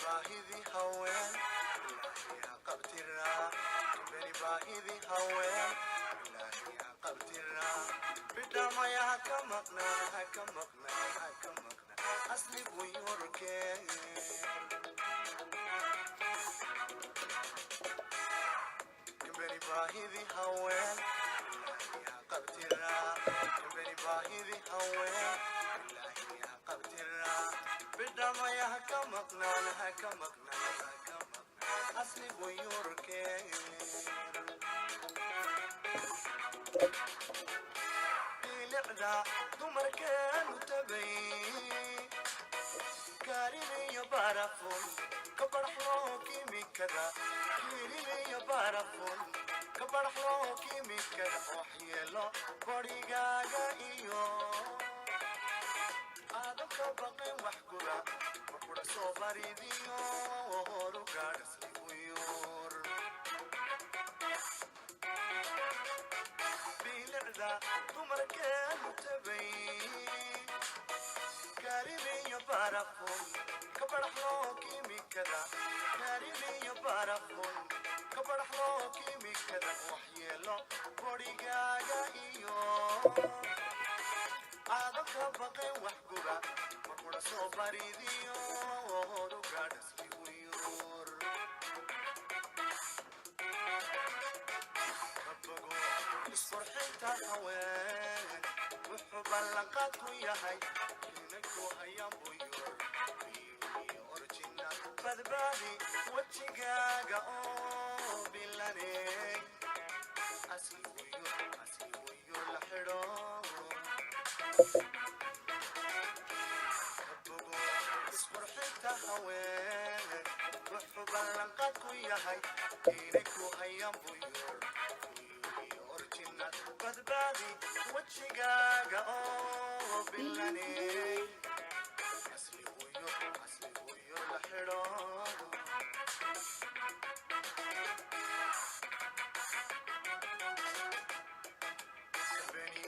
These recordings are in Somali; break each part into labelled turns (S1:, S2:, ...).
S1: Baahidii haween Ilaahay ha qabtiraa. Kambeni baahidii haween Ilaahay ha qabtiraa. Bidhamaya ha ka maqnaa, ha ka maqnaa, ha ka maqnaa asligu yorkeen. Kambeni baahidii haween Ilaahay ha qabtiraa. Kambeni baahidii haween Ilaahay ha qabtiraa. Bidhamaya ha ka maqnaan, ha ka maqnaan, ha ka maqnaan asligu yorkeen. Bilicda dumarkeenu tabay kaarinayo barafun ka baraxlo kiimikada, kiirinayo barafun ka baraxlo kiimikada, waxyeelo borigaaga iyo aado ka baqin wax gura markura soo baridiyo horu gaadhasliguyur. Bilicda dumarkeenu tabay kaarinayo barafun ka baraxlo kiimikada, kaarinayo barafun ka baraxlo kiimikada, waxyeelo borigaaga iyo aado ka baqin wax guba markura soo baridiyo horu gaadhasliguyur. Kabogo isqurxinta haween wuxuu ballanqaad ku yahay inay ku hayaan buyur iyo orjina. Badbaadi wejigaaga oo bilane asli wuyo, asli wuyo la xidho. Kabogo isqurxinta haween wuxuu ballanqaad ku yahay inay ku hayaan buyur iyo orjina. Badbaadi wejigaaga oo bilane asli wuyo, asli wuyo la xidho. Kambeni,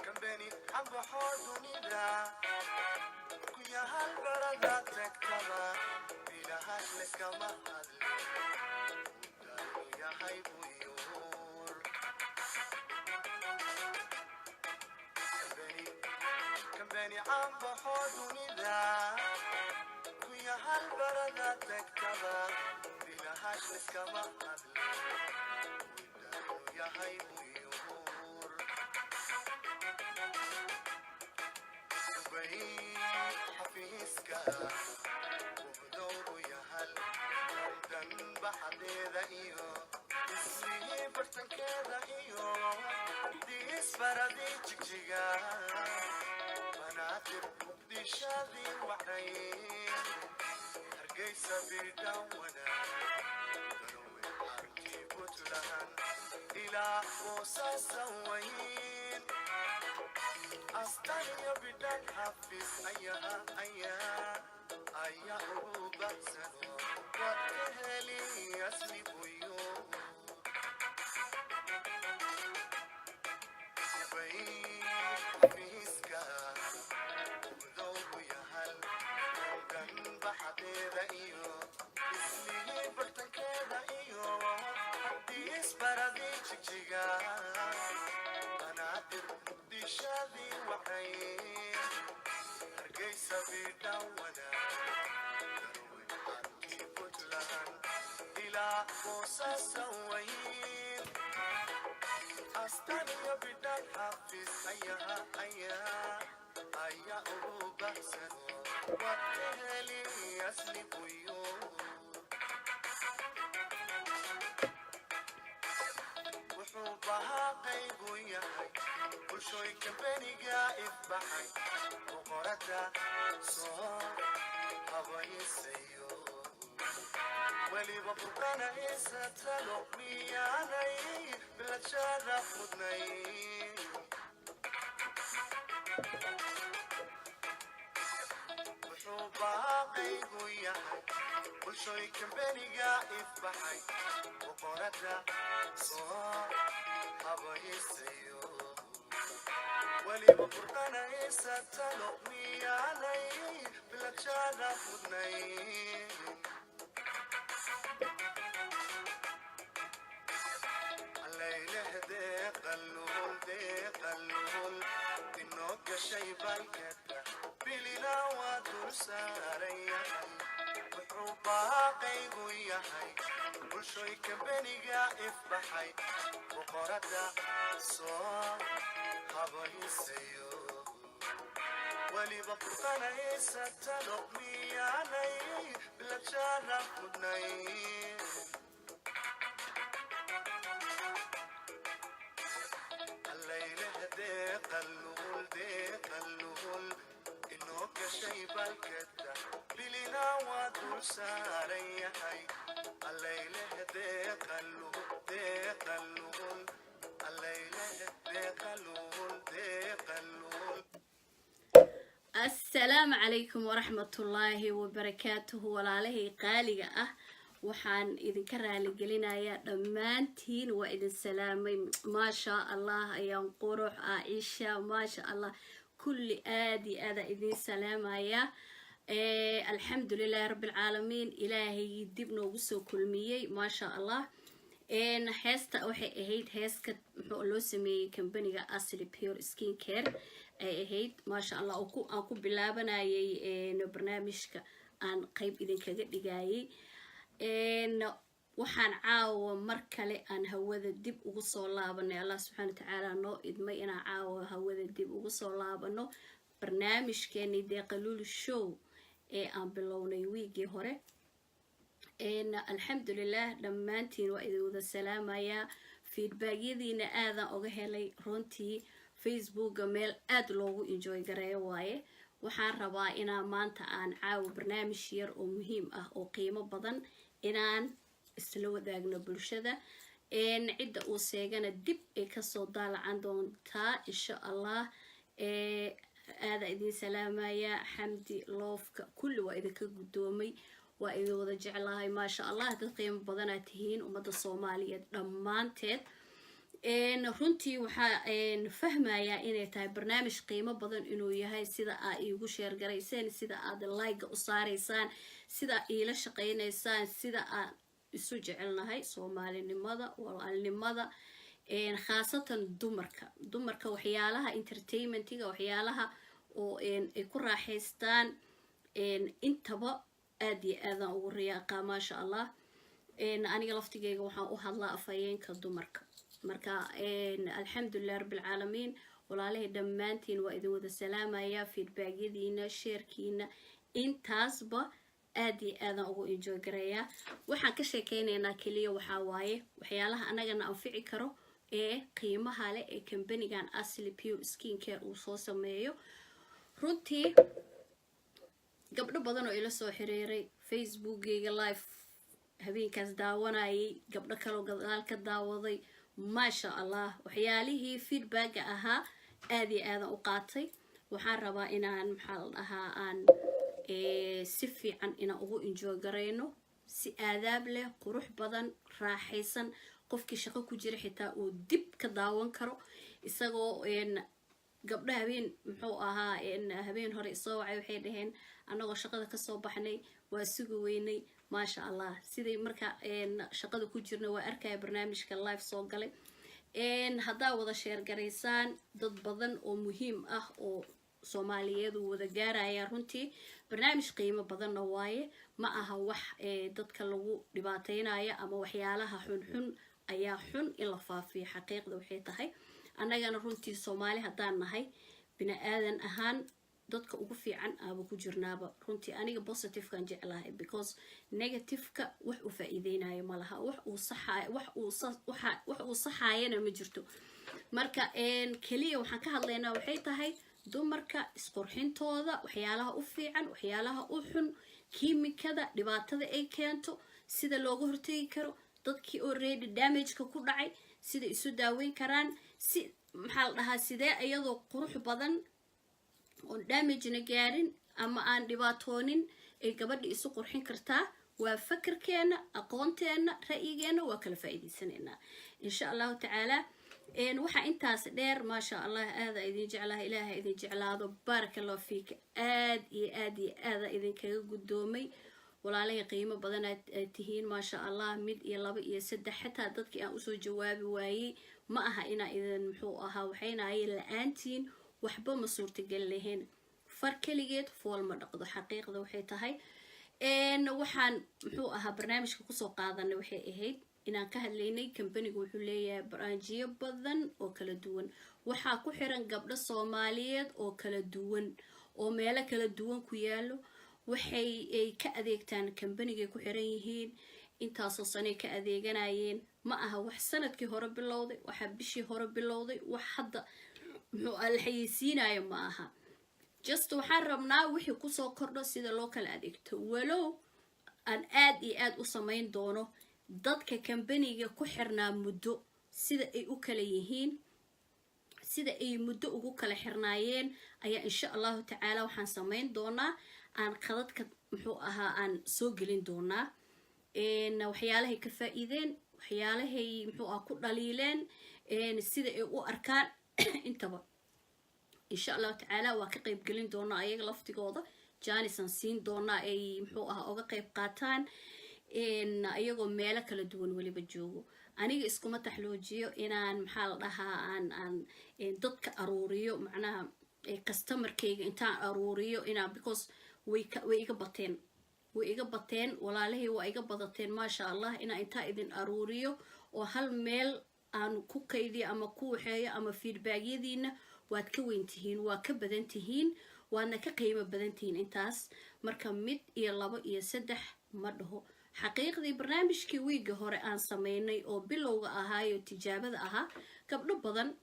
S1: kambeni ambaxoo dunida ku yahal barada tagtaba bilahash leskama hadle daanu yahay buyuur. Kambeni, kambeni ambaxoo dunida ku yahal barada tagtaba bilahash leskama hadle daanu yahay buyuur. Bay xafiiska wuxuu yahal dan baxdeeda iyo ismihii bartankeeda iyo diisbaradii Jigjiga, Banaadir, Muqdishadii wacay, Hargeysa bidhawana, Garowe xaruntii Puntland ilaa Boosaasan weyn, astaniyo bidhaan xafiis ayaa ayaa ayaa ugu baxsano waad ka heli asli buyo. Bay xafiiska udowgu yahal dan baxdeeda iyo ismihii bartankeeda iyo diisbaradii Jigjiga, Banaadir, Muqdishadii wacay, Hargeysa bidhawana, Garowe xaruntii Puntland ilaa Boosaasan weyn, astaniyo bidhaan xafiis ayaa ayaa ayaa ugu baxsano waad ka heli asli buyo. Wuxuu bahaaqaygu yahay bulshooyinka beniga ifbaxay boqorada soo habaysayo weliba burqanaysa talo miyaanay bilashada mudnay. Wuxuu baaqaygu yahay bulshooyinka beniga ifbaxay boqorada soo habaysayo. Weliba burqanaysa talo miyaanay bilad mudnayn? Allayleh deeqaluul, deeqaluul inoo gashay balkada, bilina waa dul saaran yahay. Wuxuu baaqaygu yahay, bulshoy, kambeniga ifbaxay boqorada soo habaysayo. Weliba burqanaysa talo miyaanay bilad sharaf mudnayn? Allayleh deeqaluul, deeqaluul inoo gashay balkada, bilina waa dul saaran yahay. Allayleh deeqaluul, deeqaluul, allayleh deeqaluul, deeqaluul.
S2: Assalaamu calaykum waraxmatullaahi wabarakaatuhu. Walaalahay qaaliga ah, waxaan idinka raaligelinayaa dhammaantiin, waa idin salaamay. Maasha Allah, ayaan qurux Caaisha, maasha Allah, kulli aad iyo aada idin salaamayaa. Alxamdulilahi rabbilcaalamiin, Ilaahay dib noogu soo kulmiyey, maasha Allah. Heesta waxay ahayd heeska muxuu loo sameeyey kambaniga Asli Pure Skin Care ay ahayd, maasha Allah, oo aan ku bilaabanayay barnaamijka aan qeyb idinkaga dhigayay. Waxaan caawa mar kale aan hawada dib ugu soo laabanay, Allah subxaana watacaala noo idmay inaan caawa hawada dib ugu soo laabano barnaamijkeenii Deeqaluul Show ee aan bilownay wiigii hore. Alxamdulilah, dhammaantiin waa idin wada salaamayaa. Feedbackyadiina aadaan uga helay runtii. Facebooka meel aada loogu enjoy gareeyo waaye. Waxaan rabaa inaan maanta aan caawa barnaamij yar oo muhiim ah oo qiimo badan inaan isla wadaagno bulshada. Cidda uu seegana dib ay kasoo daalacan doontaa, insha Allah. Aada idin salaamaya. Xamdi loofka kulli waa idinka guddoomay, waa idin wada jeclahay, maasha Allah. Dad qiimo badanaa tihiin, ummadda Soomaaliyeed dhammaanteed. Runtii waxaa fahmayaa inay tahay barnaamij qiimo badan inuu yahay, sida aa iigu share garayseen, sida aad like-ga u saaraysaan, sida iila shaqaynaysaan, sida aan isu jecelnahay, soomaalinimada, walaalnimada, khaasatan dumarka. Dumarka waxyaalaha entertainmentiga, waxyaalaha oo ay ku raaxaystaan intaba aad iyo aadaan ugu riyaaqaa, maasha Allah. Aniga laftigeyga waxaan u hadlaa afhayeenka dumarka. Marka alxamdulilah rabbilcaalamiin, walaalahay dhammaantiin waa idin wada salaamaya. Feedbackyadiina, sharekiina, intaasba aad iyo aadaan ugu enjoy garayaa. Waxaan ka sheekeynaynaa keliya waxaa waaye waxyaalaha anagana anfici karo ee qiimaha leh ee kambanigan Asli Pure Skin Care uu soo sameeyo. Runtii gabdho badan oo ila soo xiriiray Facebookgayga live habeenkaas daawanayay, gabdho kaloo gadaal ka daawaday, maasha Allah, waxyaalihii feedbacka ahaa aad iyo aadan u qaatay. Waxaan rabaa inaan, maxaa la dhahaa, aan si fiican inaan ugu enjoy garayno, si aadaab leh, qurux badan, raaxaysan, qofkii shaqo ku jira xitaa uu dib ka daawan karo. Isagoo gabdho habeen, muxuu ahaa, habeen hore isoo wacay, waxay dhaheen annagoo shaqada kasoo baxnay waa sugi weynay, maasha Allah, siday marka shaqada ku jirna waa arkaya barnaamijka live soo galay. Haddaa wada share garaysaan, dad badan oo muhiim ah oo Soomaaliyeed uu wada gaaraya. Runtii barnaamij qiimo badanna waaye. Ma aha wax dadka lagu dhibaateynayo ama waxyaalaha xunxun ayaa xun in la faafiyo. Xaqiiqda waxay tahay, annagana runtii Soomaali haddaan nahay, bini aadan ahaan dadka ugu fiican aaba ku jirnaaba. Runtii aniga positivekan jeclahay, because negativeka wax uu faa-iideynayo ma laha, wax uu saxaay, wax uu saxaayana ma jirto. Marka keliya waxaan ka hadlaynaa waxay tahay dumarka isqurxintooda, waxyaalaha u fiican, waxyaalaha u xun, kiimikada dhibaatada ay keento, sida looga hortegi karo, dadkii already damageka ku dhacay sida isu daaweyn karaan, si, maxaa la dhahaa, sidee iyadoo qurux badan oon damagena gaarin ama aan dhibaatoonin ay gabadha isu qurxin kartaa. Waa fakarkeena, aqoonteena, ra'yigeena, waa kala faa'iidaysanaynaa, insha Allahu tacaala. Waxaa intaas dheer, maasha Allah, aada idin jeclaha, Ilaaha idin jeclaado. Baaraka Allahu fiika. Aad iyo aad iyo aada idinkaga guddoomay, walaalahay. Qiimo badan aad tihiin, maasha Allah. Mid iyo laba iyo saddex, xataa dadkii aan usoo jawaabi waayey, ma aha inaa idin muxuu ahaa waxaynahay la-aantiin waxba ma suurtagal lahayn. Far keligeed fool ma dhaqdo. Xaqiiqda waxay tahay, waxaan muxuu ahaa barnaamijka kusoo qaadanay waxay ahayd inaan ka hadlaynay kambanigu wuxuu leeyahay branchiyo badan oo kala duwan. Waxaa ku xiran gabdho Soomaaliyeed oo kala duwan oo meelo kala duwan ku yaalo. Waxay ay ka adeegtaan kambanigay ku xiran yihiin, intaasoo sanay ka adeeganayeen. Ma aha wax sanadkii hore bilowday, waxaa bishii hore bilowday, wax hadda muxuu la xayeysiinayo ma aha. Just waxaan rabnaa wixii kusoo kordho, sida loo kala adeegto, walow aan aad iyo aad u samayn doono dadka kambaniga ku xirnaa muddo, sida ay u kala yihiin, sida ay muddo ugu kala xirnaayeen ayaa, insha Allahu tacaala, waxaan samayn doonaa aan qadadka muxuu ahaa aan soo gelin doonaa waxyaalahay ka faa-iideen, waxyaalahay muxuu ah ku dhaliileen, sida ay u arkaan intaba. Insha Allahu tacaala waa ka qayb gelin doonaa ayaga laftigooda, janisan siin doonaa ay muxuu ah oga qayb qaataan, iyagoo meelo kala duwan weliba joogo. Aniga iskuma taxloojiyo inaan, maxaa la dhahaa, aan dadka aruuriyo, macnaha customerkayga intaan aruuriyo inaan, because way iga bateen, way iga bateen walaalahay, waa iga badateen, maasha Allah. Inaan intaa idin aruuriyo oo hal meel aan ku kaydiyo ama ku waxeeyo ama feedbackyadiina, waad ka weyn tihiin, waa ka badan tihiin, waadna ka qiimo badan tihiin intaas. Marka mid iyo labo iyo saddex ma dhaho. Xaqiiqdii, barnaamijkii wiigga hore aan sameynay oo bilowga ahaayo, tijaabada ahaa, gabdho badan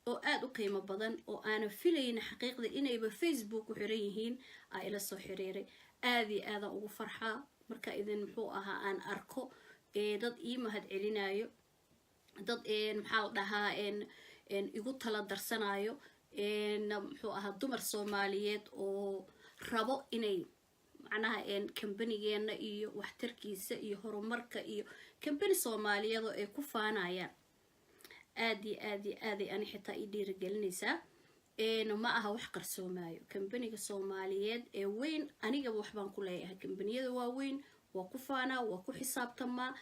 S2: oo aada u qiimo badan oo aanan filayn xaqiiqda inayba Facebook ku xiran yihiin aa ila soo xiriiray. Aada iyo aadaan ugu farxaa marka idin muxuu ahaa aan arko dad ii mahad celinayo, dad, maxaa la dhahaa, igu tala darsanayo, muxuu ahaa, dumar Soomaaliyeed oo rabo inay macnaha kambanigeena iyo waxtarkiisa iyo horumarka iyo kambani Soomaaliyeed oo ay ku faanayaan. Aad iyo aad iyo aaday ani xitaa ii dhiirigelinaysaa. Ma aha wax qarsoomaayo, kambaniga Soomaaliyeed ee weyn anigaba waxbaan ku leeyahay. Kambaniyada waaweyn waa ku faanaa, waa ku xisaabtamaa,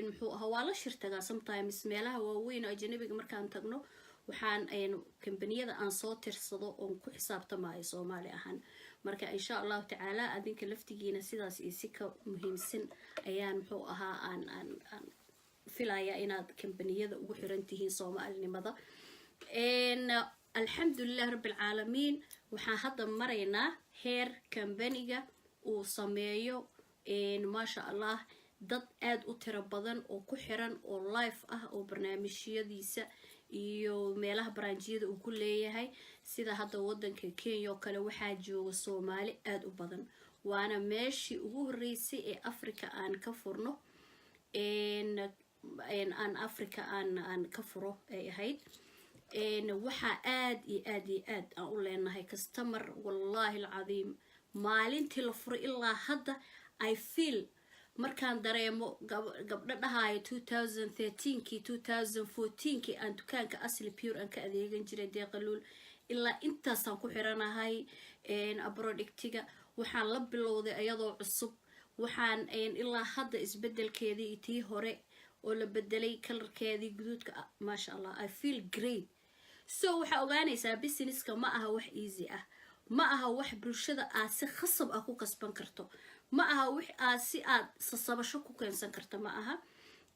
S2: muxuu ahaa, waa la shirtagaa sometimes meelaha waaweyn oo ajanabiga markaan tagno. Waxaan kambaniyada aan soo tirsado oon ku xisaabtamaayo Soomaali ahaan. Marka insha Allahu tacaala adinka laftigiina sidaas iyo si ka muhiimsan ayaan muxuu ahaa aan filayaa inaad kambaniyada ugu xiran tihiin Soomaalinimada. Alxamdulilah Rabbi alcaalamiin. Waxaan hadda maraynaa heer kambaniga uu sameeyo, maasha Allah, dad aada u tiro badan oo ku xiran oo live ah oo barnaamijyadiisa iyo meelaha branchiyada uu ku leeyahay, sida hadda wadanka Kenya oo kale waxaa jooga Soomaali aada u badan, waana meeshii ugu horreysay ee Africa aan ka furno, aan Africa aan ka furo ay ahayd. Waxaa aad iyo aad iyo aad aan u leenahay customer. Wallaahi alcadiim, maalintii la furay ilaa hadda, I feel markaan dareemo gabdho dhahaayo 2013kii, 2014kii aan dukaanka Asli Pure aan ka adeegan jiray Deeqaluul, ilaa intaasaan ku xiranahay productiga. Waxaan la bilowday iyadoo cusub, waxaan ilaa hadda isbedelkeedii iyo tii hore oo la bedelay colorkeedii guduudka, maasha Allah, I feel great. So waxaa ogaanaysaa businesska ma aha wax easy ah, ma aha wax bulshada aad si khasab ah ku kasban karto, ma aha wax aad si aad sasabasho ku keensan karto, ma aha.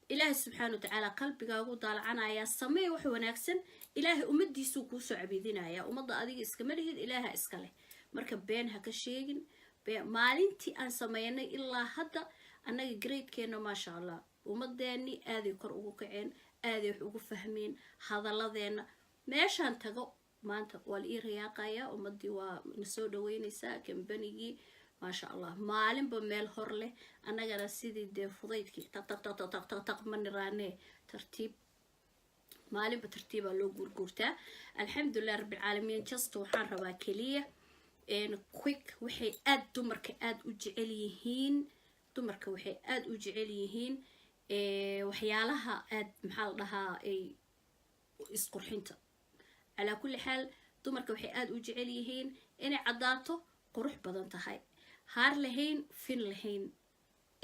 S2: Ilaahay subxaana watacaala qalbigaagu daalacanayaa. Samee wax wanaagsan, Ilaahay ummadiisuu kuusoo cabiidinaya. Ummadda adiga iskama lihid, Ilaaha iska leh. Marka been ha ka sheegin. Maalintii aan sameynay ilaa hadda annaga gradekeena, maasha Allah, ummadeeni aaday kor ugu kaceen, aaday wax ugu fahmeen hadalladeena. Meeshaan tago maanta waa la ii rayaaqayaa, ummadii waa na soo dhaweynaysaa, kambanigii, maasha Allah, maalinba meel hor leh. Annagana sidii dee fudaydkii taq taq taq taq taq taq taq ma niraanee, tartiib, maalinba tartiibaa loo guurguurtaa. Alxamdulilah Rabbilcaalamiin. Just waxaan rabaa keliya quick, waxay aad dumarka aada u jecel yihiin, dumarka waxay aada u jecel yihiin waxyaalaha aad, maxaa la dhahaa, ay Isqurxinta calaa kulli xaal, dumarka waxay aada u jecel yihiin inay caddaato, qurux badan tahay, haar lahayn, fin lahayn.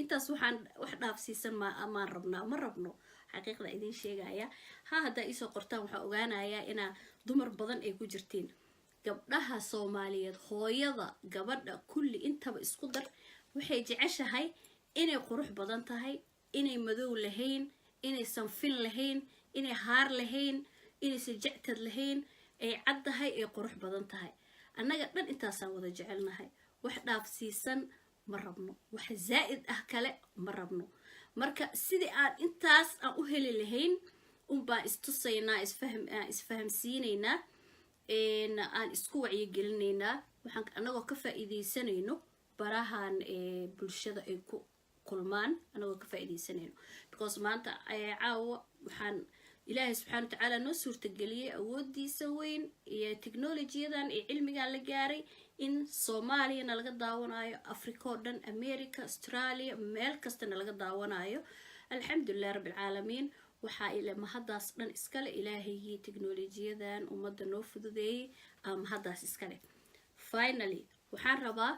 S2: Intaas waxaan wax dhaafsiisan ma maan rabnaa? Ma rabno. Xaqiiqda idiin sheegaya, ha haddaa iisoo qortaan, waxaa ogaanayaa inaa dumar badan ay ku jirtiin, gabdhaha Soomaaliyeed, hooyada, gabadha, kulli intaba isku dar. Waxay jeceshahay inay qurux badan tahay, inay madow lahayn, inaysan fin lahayn, inay haar lahayn, inaysan jectad lahayn, ay caddahay, ay qurux badan tahay. Annaga dhan intaasaan wada jecelnahay. Wax dhaafsiisan ma rabno, wax zaa'id ah kale ma rabno. Marka sidii aan intaas aan u heli lahayn unbaan istusaynaa, isfahm aan isfahamsiinaynaa, aan isku wacyigelinaynaa. Waxaan anagoo ka faa'iidaysanayno barahan bulshada ay ku kulmaan, anagoo ka faa'iidaysanayno, because maanta caawa waxaan Ilaahay subxaana watacaala noo suurtageliyey awoodiisa weyn iyo technolojiyadan iyo cilmigan la gaaray in Soomaaliyana laga daawanayo, Africa oo dhan, America, Australia, meel kastana laga daawanayo. Alxamdulilah rabbilcaalamiin. Waxaa ile mahaddaas dhan iskale Ilaahaygi technolojiyadan ummadda noo fududeeyey aa mahaddaas iskale. Finally, waxaan rabaa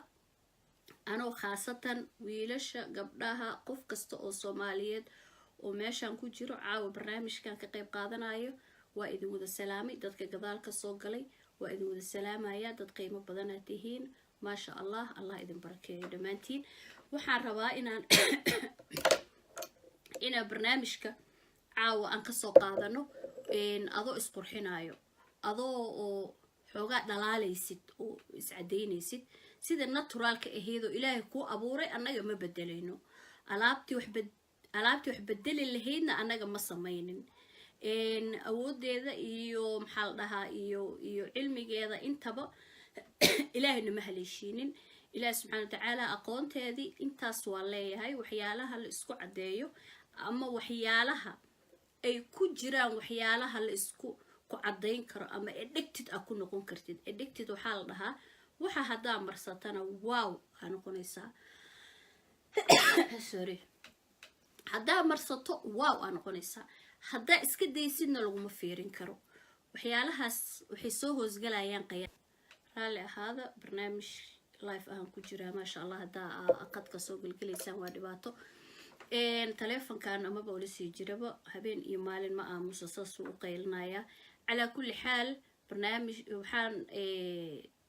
S2: anoo khaasatan wiilasha, gabdhaha, qof kasta oo Soomaaliyeed oo meeshan ku jiro caawa barnaamijkan ka qayb qaadanayo, waa idin wada salaamay. Dadka gadaal ka soo galay waa idin wada salaamaya. Dad qiimo badanaad tihiin, maasha Allah. Allah idin barakeeyo dhammaantiin. Waxaan rabaa inaan barnaamijka caawa aan kasoo qaadano adoo isqurxinayo, adoo oo xoogaa dhalaalaysid oo iscadaynaysid, sida naturalka ahayd oo Ilaahay kuu abuuray. Annaga ma bedelayno alaabtii waxba, alaabtii wax bedeli lahaydna annaga ma samaynin. Awoodeeda iyo, maxaa la dhahaa, iyo cilmigeeda intaba Ilaahayna ma haleeshiinin. Ilaahi subxana watacaala aqoonteedii intaas waa leeyahay. Waxyaalaha la isku caddeeyo ama waxyaalaha ay ku jiraan, waxyaalaha la isku ku caddayn karo ama addicted a ku noqon kartid. Addicted waxaa la dhahaa waxa haddaa marsatana wow aa noqonaysaa. Sorry, haddaa marsato wow aa noqonaysaa, haddaa iska daysidna laguma fiirin karo. Waxyaalahaas waxay soo hoosgalayaan qaya. Raalli ahaada, barnaamij live ahaan ku jiraa. Maasha Allah, haddaa qadka soo gelgelaysaan waa dhibaato. Taleefonkan amaba ula sii jiraba, habeen iyo maalin ma aamuso, saasuu u qaylinayaa. Calaa kulli xaal, barnaamij waxaan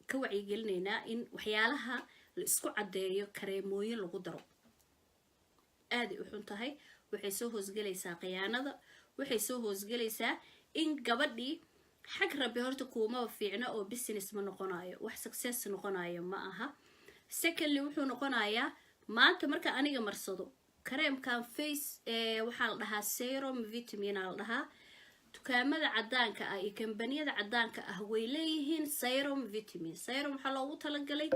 S2: ka wacyigelinaynaa in waxyaalaha la isku caddeeyo kareemooyin lagu daro aaday u xun tahay. Waxay soo hoosgelaysaa khiyaanada, waxay soo hoosgelaysaa in gabadhii xag Rabbi horta kuumaba fiicno oo business ma noqonayo, wax success noqonayo ma aha. Secondly, wuxuu noqonayaa maanta marka aniga marsado kareemkan face, waxaa la dhahaa serum vitamin aa la dhahaa. Dukaamada cadaanka ah iyo kambaniyada cadaanka ah way leeyihiin serum vitamin. Serum waxaa loogu talagalay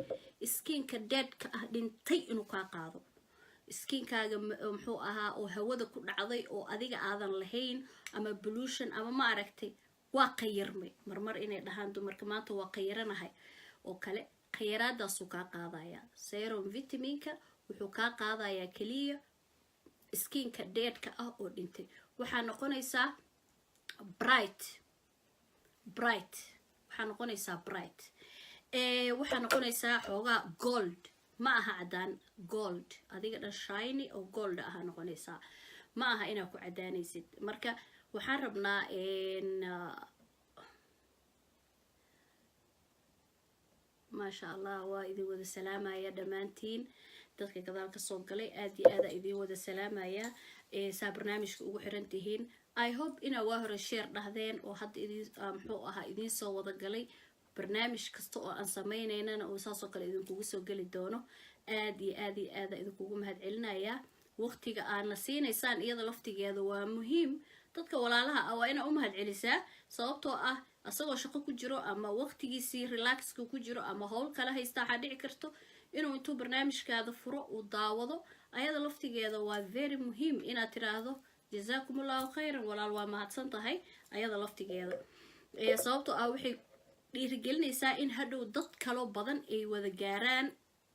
S2: skinka deadka ah, dhintay, inuu kaa qaado skinkaaga, muxuu ahaa, oo hawada ku dhacday oo adiga aadan lahayn ama pollution ama ma aragtay, waa qayarmay. Marmar inay dhahaan dumarka maanta waa qayaranahay oo kale, khayaraadaasuu kaa qaadayaa. Serum vitaminka wuxuu kaa qaadayaa keliya skinka deadka ah oo dhintay. Waxaa noqonaysaa bright, bright waxaa noqonaysaa, bright waxaa noqonaysaa, xoogaa gold ma aha, cadaan gold, adiga dhan shiny oo gold ahaa noqonaysaa. Ma aha inaad ku cadaanaysid. Marka waxaan rabnaa, maasha Allah, waa idin wada salaamaya dhammaantiin. Dadka gadaal kasoo galay aad iyo aada idin wada salaamaya. Saa barnaamijka ugu xiran tihiin, I hope inaa waa hore share dhahdeen oo hadda idin, muxuu ahaa, idiin soo wada galay. Barnaamij kasta oo aan sameyneynana uu saasoo kale idinkugu soo geli doono. Aad iyo aad iyo aada idinkugu mahad celinayaa waqtiga aadna siinaysaan. Iyada laftigeeda waa muhiim. Dadka walaalaha ah waa inaa u mahad celisaa, sababtoo ah asagoo shaqo ku jiro ama waqtigiisii relaxka ku jiro ama howl kala haysta, waxaa dhici karto inuu intuu barnaamijkaada furo uu daawado. Ayada laftigeeda waa very muhiim inaad tiraahdo jazaakum Allahu khayran, walaal, waa mahadsan tahay. Ayada laftigeeda, sababtoo ah waxay dhiirigelinaysaa in hadhow dad kaloo badan ay wada gaaraan.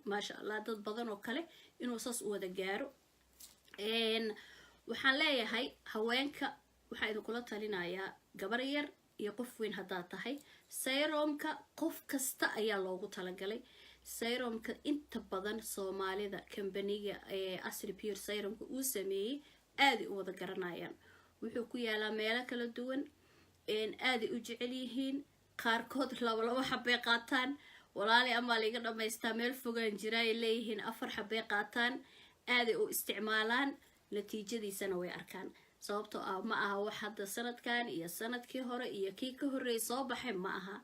S2: Maasha Allah, dad badan oo kale inuu saas u wada gaaro. Waxaan leeyahay haweenka, waxaa Waxaa idinkula talinayaa, gabar yar iyo qof weyn haddaad tahay, serumka qof kasta ayaa loogu talagalay. Serumka inta badan Soomaalida kambaniga ee Asri Pure serumka uu sameeyey aaday u wada garanayaan. Wuxuu ku yaalaa meelo kala duwan, aaday u jecel yihiin. Qaarkood laba labo xabbay qaataan. "Walaali, amaa laiga dhamaystaa, meel fogaan jira," ay leeyihiin. Afar xabbay qaataan, aaday u isticmaalaan, natiijadiisana way arkaan. Sababtoo ah ma aha wax hadda sanadkan iyo sanadkii hore iyo kii ka horreeyay soo baxay ma aha.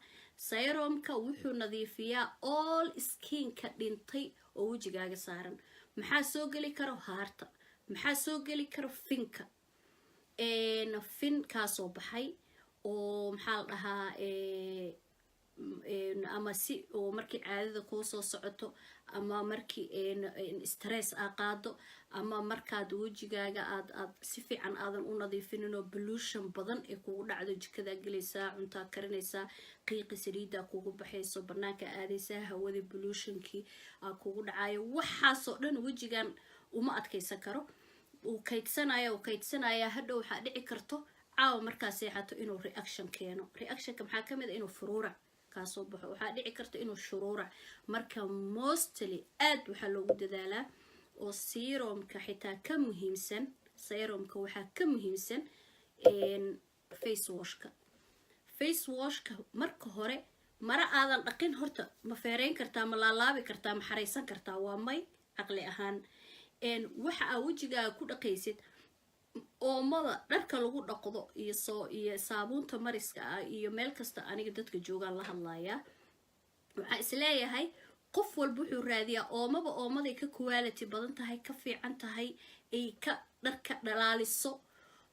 S2: Serumka wuxuu nadiifiyaa all skinka dhintay oo wejigaaga saaran. Maxaa soo geli karo? Haarta. Maxaa soo geli karo? Finka. Fin kaasoo baxay oo, maxaa la dhahaa, ama si oo markii caadada kuu soo socoto, ama markii stress aa qaado, ama markaad wejigaaga aad si fiican aadan u nadiifinin oo pollution badan ay kugu dhacdo. Jikadaa gelaysaa, cuntaa karinaysaa, qiiqi saliidaa kugu baxayso, banaanka aadaysaa, hawadii pollutionkii aa kugu dhacayo. Waxaasoo dhan wejigan uma adkaysan karo, uu kaydsanaya, uu kaydsanaya. Hadhow waxaa dhici karto caawa markaa seexato inuu reaction keeno. Reactionka maxaa kamid a? Inuu furuurac kaasoo baxo. Waxaa dhici karta inuu shuruurac. Marka mostly aad waxaa loogu dadaalaa oo serumka xitaa ka muhiimsan, serumka waxaa ka muhiimsan face washka. Face washka marka hore mara aadan dhaqin horta ma feereyn kartaa? Ma laalaabi kartaa? Ma xaraysan kartaa? Waa may. Caqli ahaan, waxa aa wejigaaga ku dhaqaysid, oomada dharka lagu dhaqdo iyo soo iyo saabuunta mariska ah iyo meel kasta, aniga dadka joogaan la hadlayaa, waxaa isleeyahay qof walba wuxuu raadiyaa oomaba oomaday ka quality badan tahay, ka fiican tahay, ay ka dharka dhalaaliso,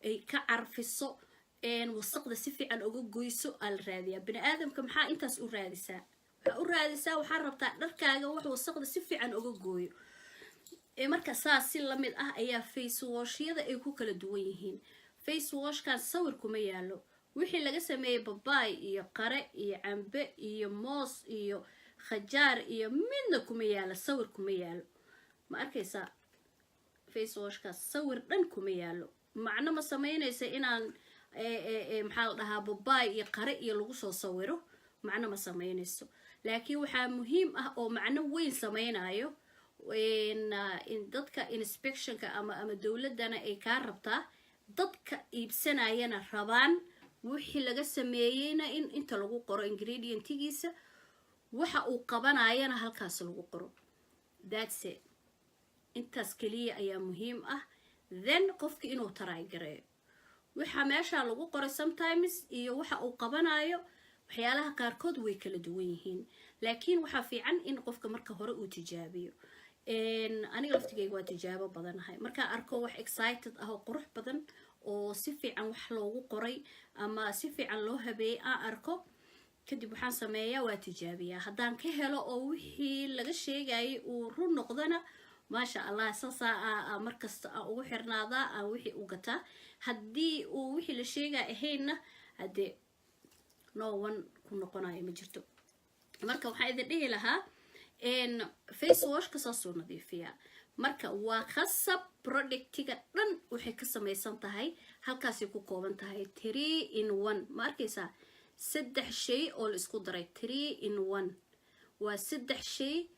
S2: ay ka carfiso, wasaqda si fiican uga goyso aa la raadiyaa. Bini aadamka maxaa intaas u raadisaa? Waxaa u raadisaa, waxaa rabtaa dharkaaga wax wasaqda si fiican uga gooyo. Marka saas si lamid ah ayaa face washyada ay ku kala duwan yihiin. Face washkan sawir kuma yaalo. Wixii laga sameeyey babaay iyo qare iyo cambe iyo moos iyo khajaar iyo midna kuma yaalo, sawir kuma yaalo. Ma arkaysaa? Face washkaas sawir dhan kuma yaalo. Macno ma sameynaysa inaan, maxaa la dhahaa, babaay iyo qare iyo lagu soo sawiro? Macno ma sameynayso. Laakiin waxaa muhiim ah oo macno weyn sameynayo in dadka inspectionka ama dowladdana ay kaa rabtaa, dadka iibsanayana rabaan, wixii laga sameeyeyna in inta lagu qoro ingredientigiisa, waxa uu qabanayana halkaas lagu qoro. That's it. Intaas keliya ayaa muhiim ah. Then qofki inuu try gareeyo waxa meesha lagu qoray sometimes iyo waxa uu qabanayo, waxyaalaha qaarkood way kala duwan yihiin. Laakiin waxaa fiican in qofka marka hore uu tijaabiyo. Aniga laftigeyga waa tijaabo badanahay. Markaan arko wax excited ah oo qurux badan oo si fiican wax loogu qoray ama si fiican loo habeeyey aan arko, kadib waxaan sameeyaa waa tijaabiyaa. Haddaan ka helo oo wixii laga sheegayay uu run noqdona, maasha Allah, saasaa markasta aan ugu xirnaadaa, aan wixii u gataa. Haddii uu wixii la sheegaya ahaynna, haddee no one ku noqonayo ma jirto. Marka waxaan idin dhihi lahaa, face washka saasuu nadiifiyaa. Marka waa khasab. Productiga dhan waxay ka samaysan tahay, halkaasay ku kooban tahay, 3 in 1. Ma arkaysaa? Saddex shay oo la isku daray. 3 in 1 waa saddex shay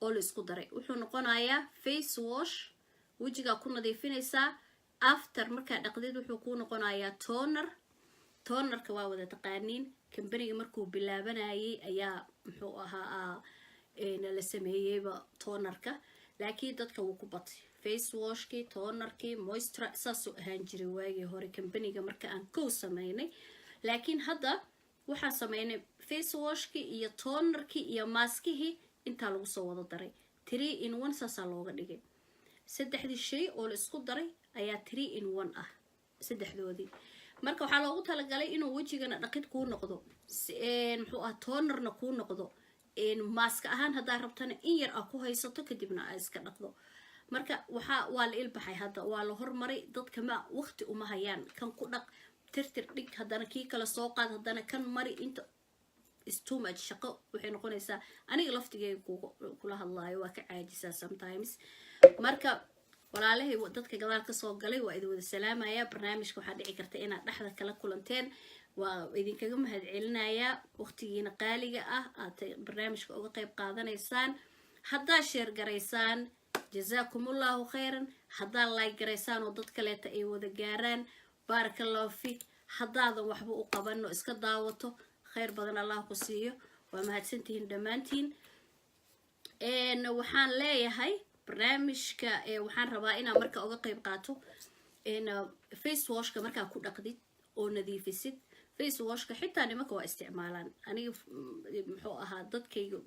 S2: oo la isku daray. Wuxuu noqonayaa face wash, wejigaa ku nadiifinaysaa. After markaa dhaqdid, wuxuu kuu noqonayaa toner. Tonerka waa wada taqaaniin. Kambaniga markuu bilaabanayay ayaa, muxuu ahaa, la sameeyeyba tonerka, laakiin dadka wuu ku batay. Face washkii, tonerkii, moisture, saasuu ahaan jiray waagii hore kambaniga marka aan kow sameynay. Laakiin hadda waxaan sameynay face washkii iyo tonerkii iyo maskihii intaa lagu soo wada daray. 3 in 1 saasaa looga dhigay. Saddexdii shay oo la isku daray ayaa 3 in 1 ah saddexdoodii. Marka waxaa loogu talagalay inuu wejigana dhaqid kuu noqdo, muxuu ah, tonerna kuu noqdo, mask ahaan haddaa rabtana in yar aa ku haysato, kadibna aa iska dhaqdo. Marka waxaa waa la ilbaxay hadda, waa la hormaray. Dadka ma waqti uma hayaan kan ku dhaq, tirtir, dhig, haddana kii kale soo qaad, haddana kan mari. Inta is too much shaqo waxay noqonaysaa. Aniga laftigeyga kula hadlaayo waa ka caajisaa sometimes. Marka Walaalahay, dadka gadaal kasoo galay, waa idin wada salaamaya. Barnaamijka waxaa dhici karta inaad dhexda kala kulanteen. Waa idinkaga mahadcelinayaa waqtigiina qaaliga ah aad barnaamijka uga qayb qaadanaysaan. Haddaa share garaysaan, jazaakumullahu khayran. Haddaa like garaysaan oo dad kaleeta ay wada gaaraan, baarakallahu fiik. Haddaadan waxba u qabano, iska daawato, khayr badan Allah ku siiyo. Waa mahadsantihiin dhammaantiin. Waxaan leeyahay barnaamijka waxaan rabaa inaan marka uga qayb qaato face washka. Markaa ku dhaqdid oo nadiifisid face washka, xitaa nimanka waa isticmaalaan. Aniga, muxuu ahaa, dadkayga,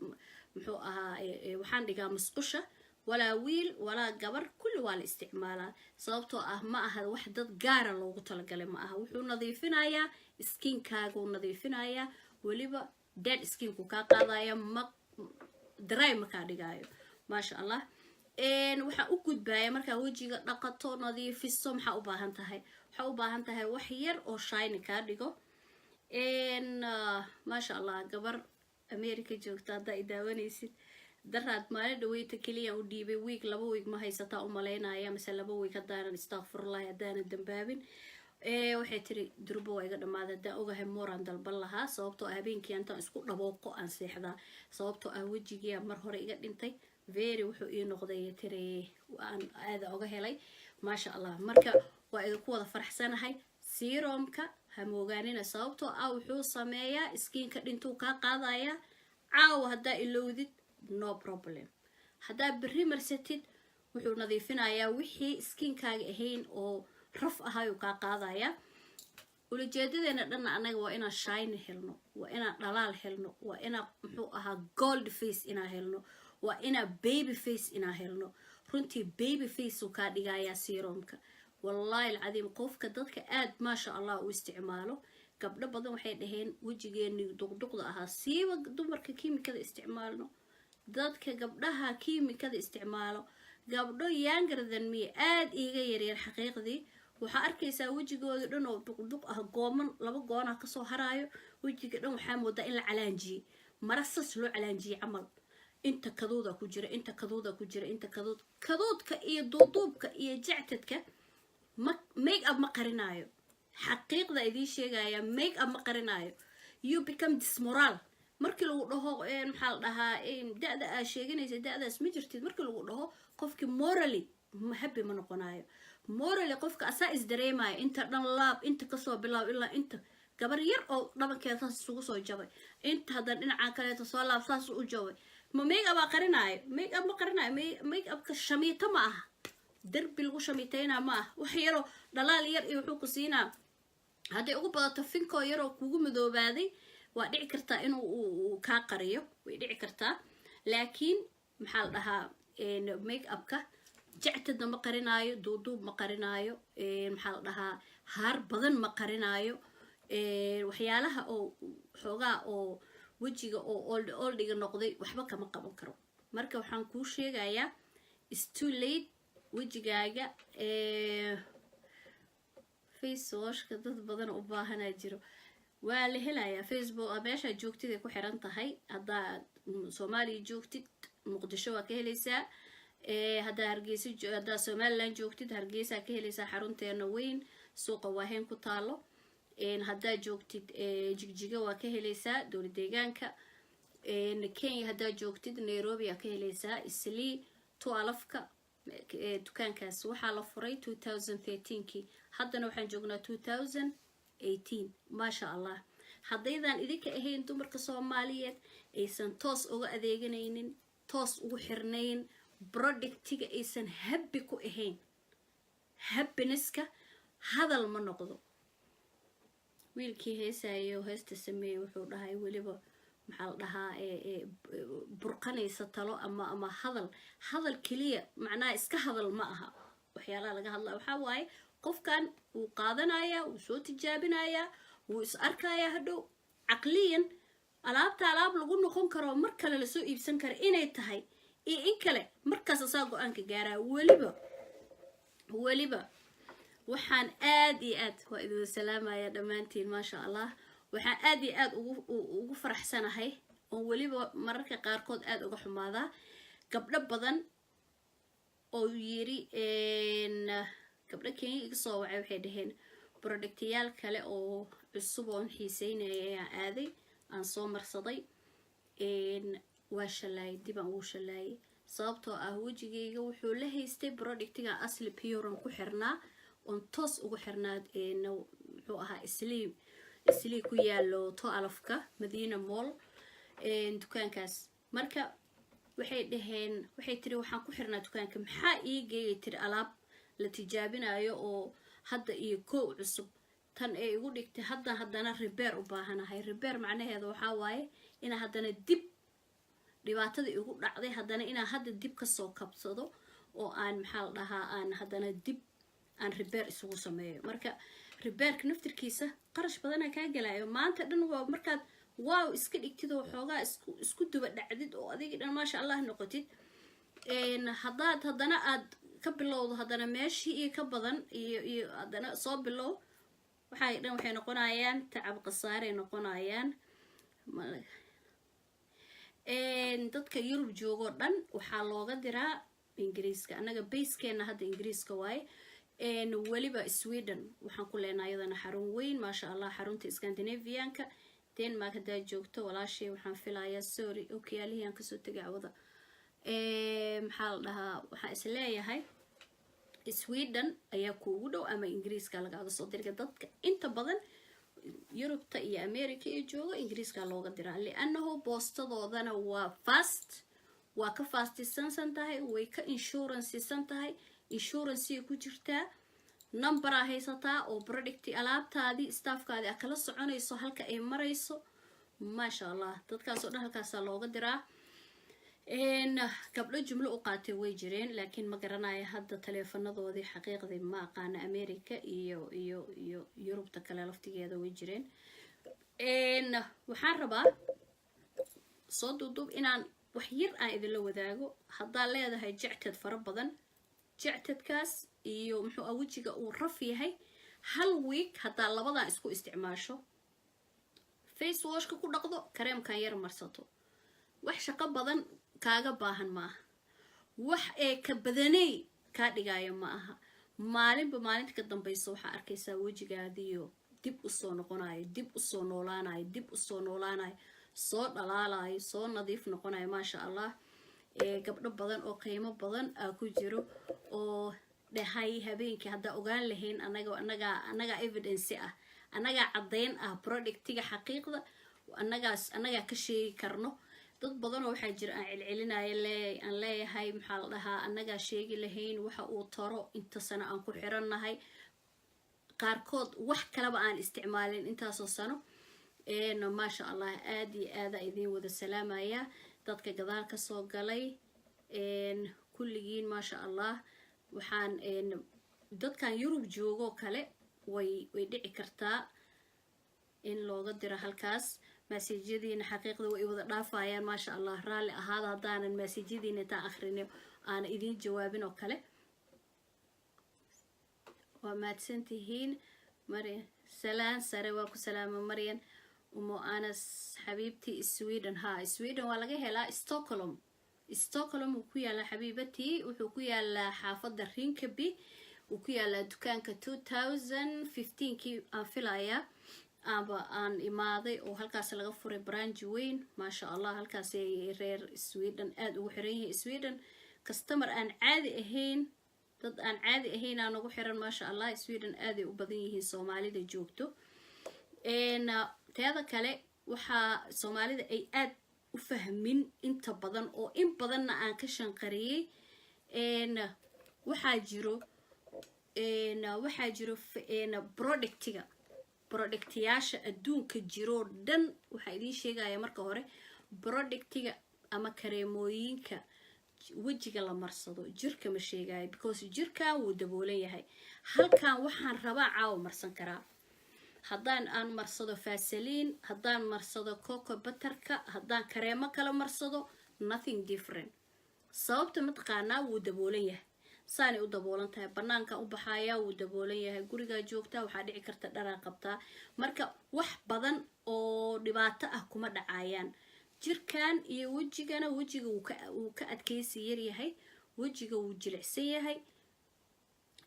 S2: muxuu ahaa, waxaan dhigaa musqusha. Walaa wiil walaa gabar, kulli waa la isticmaalaa, sababtoo ah ma aha wax dad gaara loogu talagalay ma aha. Wuxuu nadiifinayaa skinkaagu, nadiifinayaa weliba dead skinku kaa qaadaya, ma dry makaa dhigaayo, maasha Allah. Waxaa u gudbaya, markaa wejiga dhaqato, nadiifiso, maxaa u baahan tahay? Waxaa u baahan tahay wax yar oo shiny kaa dhigo. Maasha Allah, gabar America joogta haddaa i daawanaysid, daraad maalin dhaweyta keliya u dhiibay. Week, 2 week ma haysataa u malaynaya, mise 2 week, haddaanan, istakfirullahi, haddaanan dambaabin. Waxay tiri, "Durbo waa iga dhamaaday. Haddaan ogahay, mooraan dalban lahaa, sababtoo ah habeenkii intaan isku dhabooqo aan seexdaa, sababtoo ah wejigiia mar hore iga dhintay, very wuxuu ii noqday," tiri, "aan aada oga helay, maasha Allah." Marka waa idinku wada faraxsanahay. Serumka ha moogaanina, sababtoo ah wuxuu sameeyaa skinka dhintuu kaa qaadayaa. Caawa haddaa ilowdid, no problem. Haddaa berri marsatid, wuxuu nadiifinayaa wixii skinkaaga ahayn oo raf ahayuu kaa qaadayaa. Ulajeedadeena dhanna annaga waa inaan shiny helno, waa inaan dhalaal helno, waa inaan, muxuu ahaa, gold face inaan helno, waa inaa baby face inaan helno. Runtii baby face uu kaa dhigayaa serumka, wallaahi alcadiim. Qofka dadka aad, maasha Allah, u isticmaalo, gabdho badan waxay dhaheen wejigeeni duqduqda ahaa, siiba dumarka kiimikada isticmaalno, dadka gabdhaha kiimikada isticmaalo, gabdho younger than me, aada iiga yaryar, xaqiiqdii waxaa arkaysaa wejigooda dhan oo duqduq ah, gooman laba goonah kasoo haraayo. Wejiga dhan waxaa moodaa in la calaanjiyey, mara sas loo calaanjiyey camal. Inta kaduuda ku jira, inta kaduuda ku jira, inta kaduud, kaduudka iyo duuduubka iyo jactadka. Ma make up ma qarinaayo, xaqiiqda idiin sheegaya, make up ma qarinaayo. You become dismoral. Markii lagu dhaho, maxaa la dhahaa, da-da aa sheeganaysa, da-daas ma jirtid, markii lagu dhaho, qofkii morally happy ma noqonayo. Morally qofka asaa isdareemaya. Inta dhan laab, inta kasoo bilaab ilaa inta, gabar yar oo dhabankeeda saas isugu soo jabay, inta haddana dhinacan kaleeto soo laab, saas u jabay. Ma make up aa qarinaayo? Make up ma qarinaayo. Make upka shamiito ma aha, darbi lagu shamiiteynaa ma aha. Wax yaroo dhalaal yar iyo wuxuu ku siinaa, hadday ugu badato finkoo yaroo kugu madoobaaday, waa dhici kartaa inuu kaa qariyo, way dhici kartaa. Laakiin, maxaa la dhahaa, make upka jectadna ma qarinaayo, duuduub ma qarinaayo, maxaa la dhahaa, haar badan ma qarinaayo. Waxyaalaha oo xoogaa oo wejiga oo old oldiga noqday waxba kama qaban karo. Marka waxaan kuu sheegayaa, is too late. Wejigaaga face washka dad badan u baahanaa jiro, waa la helayaa. Facebook meeshaa joogtid ay ku xiran tahay. Haddaad Soomaaliya joogtid, Muqdisho waa ka helaysaa. Haddaa Hargeysa, haddaa Somaliland joogtid, Hargeysaa ka helaysaa, xarunteena weyn suuqa Waaheen ku taalo. Haddaa joogtid Jigjiga, waa ka helaysaa, dowlad deegaanka. Kenya haddaa joogtid, Nairobi aa ka helaysaa, Islii 12-ka. Dukaankaas waxaa la furay 2013kii, haddana waxaan joognaa 2018, maasha Allah. Haddaydan idinka ahayn dumarka Soomaaliyeed aysan toos uga adeeganaynin, toos ugu xirnayn, productiga aysan happy ku ahayn, happinesska hadal ma noqdo. Wiilkii heesayo, heesta sameeyey, wuxuu dhahay weliba, maxaa la dhahaa, burqanaysa talo ama hadal, hadal keliya macnaha iska hadal ma aha. Waxyaalaha laga hadlaya waxaa waaye, qofkan wuu qaadanayaa, wuu soo tijaabinayaa, wuu is arkayaa hadhow caqliyan alaabta alaab lagu noqon karo, mar kale lasoo iibsan karo inay tahay iyo in kale, markaas asaa go-aanka gaaraa. Weliba waxaan aad iyo aad, waa idin salaamaya dhammaantiin, maasha Allah. Waxaan aad iyo aad ugu faraxsanahay oon weliba mararka qaarkood aada uga xumaadaa gabdho badan oo Oo yiri gabdho Kenya iga soo wacay, waxay dhaheen productyaal kale oo cusub oon xiiseynaya ayaan aaday, aan soo marsaday, waa shalaayay, dib aan ugu shalaayay, sababtoo ah wejigayga wuxuu la haystay productiga Asli Pure ku xirnaa, oon toos ugu xirnaa. Muxuu ahaa, Islii ku yaalo 12-ka Madiina Mall dukaankaas. Marka waxay dhaheen, waxay tiri, waxaan ku xirnaa dukaanka, maxaa ii geeyay, tiri, alaab la tijaabinayo oo hadda iyo kow cusub tan ee igu dhigtay. Hadda haddana repair u baahanahay. Repair macnaheeda waxaa waaye inaa haddana dib dhibaatada igu dhacday, haddana inaan hadda dib kasoo kabsado oo aan, maxaa la dhahaa, aan haddana dib aan repair isugu sameeyo. Marka repairka naftirkiisa qarash badanaa kaa gelayo. Maanta dhan waa markaad wow iska dhigtid oo xoogaa isku duba dhacdid oo adigii dhan maasha Allah noqotid, haddaad haddana aad ka bilowdo haddana meeshii iyo ka badan iyo haddana soo bilow, waxay dhan waxay noqonayaan tacab khasaaray noqonayaan. Dadka Yurub joogoo dhan waxaa looga diraa Ingiriiska. Annaga basekeena hadda Ingiriiska waaye. Weliba Sweden waxaan ku leenahay iyadana xarun weyn, maasha Allah, xarunta Scandinavianka. Denmark haddaad joogto, walaashay, waxaan filayaa, sorry, okiyaalihii aan kasoo tegay cawada, maxaa la dhahaa, waxaan is leeyahay Sweden ayaa kuugu dhow ama Ingiriiska lagaaga soo diriga. Dadka inta badan Yurubta iyo America iyo jooga, Ingiriiska looga diraa, liannahu boostadoodana waa fast, waa ka fastisansan tahay, way ka insuransisan tahay, insurancea ku jirtaa, numberaa haysataa oo producti alaabtaadii staffkaadii a kala soconayso halka ay marayso. Maasha Allah, dadkaasoo dhan halkaasaa looga diraa. Gabdho jumlo u qaatay way jireen, laakiin ma garanayo hadda taleefanadoodii, xaqiiqdii ma aqaana. America iyo Yurubta kale laftigeeda way jireen. Waxaan rabaa soo duuduub inaan wax yar aan idinla wadaago. Haddaad leedahay jectad fara badan, jectadkaas iyo muxuu ah wejiga uu raf yahay, hal week haddaa labadan isku isticmaasho, face washka ku dhaqdo, kareemkan yar marsato, wax shaqo badan kaaga baahan ma aha, wax ee ka badaney kaa dhigaayo ma aha. Maalinba maalinta ka dambaysa waxaa arkaysaa wejigaadiyo dib usoo noqonayo, dib usoo noolaanayo, dib usoo noolaanayo, soo dhalaalayo, soo nadiif noqonayo, maasha Allah. Gabdho badan oo qiimo badan aa ku jiro oo dhahay habeenkii haddaa ogaan lahayn, anaga anagaa annagaa evidence ah, annagaa caddayn ah, productiga xaqiiqda annagaas annagaa ka sheegi karno. Dad badanoo waxaa jira aan celcelinaya le aan leeyahay, maxaa la dhahaa, annagaa sheegi lahayn waxa uu taro inta sano aan ku xirannahay. Qaarkood wax kaleba aan isticmaalin intaasoo sano. Maasha Allah, aada iyo aada idiin wada salaamaya dadka gadaal kasoo galay kulligiin, maasha Allah. Waxaan dadkan Yurub joogoo kale way dhici kartaa in looga diro halkaas. Messageyadiina xaqiiqda way wada dhaafayaan, maasha Allah. Raalli ahaada haddaanan messageyadiina intaan akhrino aana idiin jawaabin oo kale. Waa mahadsantihiin. Maryan, salaan sare, waa ku salaama Maryan. Umo Anas xabiibtii, Sweden, ha, Sweden waa laga helaa. Stockholm, Stockholm wuu ku yaalaa xabiibatii, wuxuu ku yaalaa xaafadda Rinkeby wuu ku yaalaa dukaanka. 2015kii aan filayaa aba aan imaaday oo halkaas laga furay branch weyn, maasha Allah. Halkaasay reer Sweden aada ugu xiran yihiin. Sweden customer aan caadi ahayn, dad aan caadi ahayn aan ugu xiran, maasha Allah. Sweden aaday u badan yihiin Soomaalida joogto. Teeda kale, waxaa Soomaalida ay aada u fahmin inta badan oo in badanna aan ka shanqariyey, waxaa jiro productiga, productyaasha adduunka jiroo dhan. Waxaa idiin sheegaya marka hore, productiga ama kareemooyinka wejiga la marsado, jirka ma sheegayo, because jirkan wuu daboolan yahay. Halkan waxaan rabaa caawa marsan karaa. Haddaan aan marsado Vaseline, haddaan marsado cocoa butterka, haddaan kareemo kala marsado, nothing different. Sababta mataqaanaa? Wuu daboolan yahay, saanay u daboolan tahay. Banaanka u baxayaa, wuu daboolan yahay. Gurigaa joogtaa, waxaa dhici karta dharaa qabtaa. Marka wax badan oo dhibaato ah kuma dhacayaan jirkan iyo wejigana. Wejiga wuu ka adkeysi yaryahay. Wejiga wuu jilicsan yahay,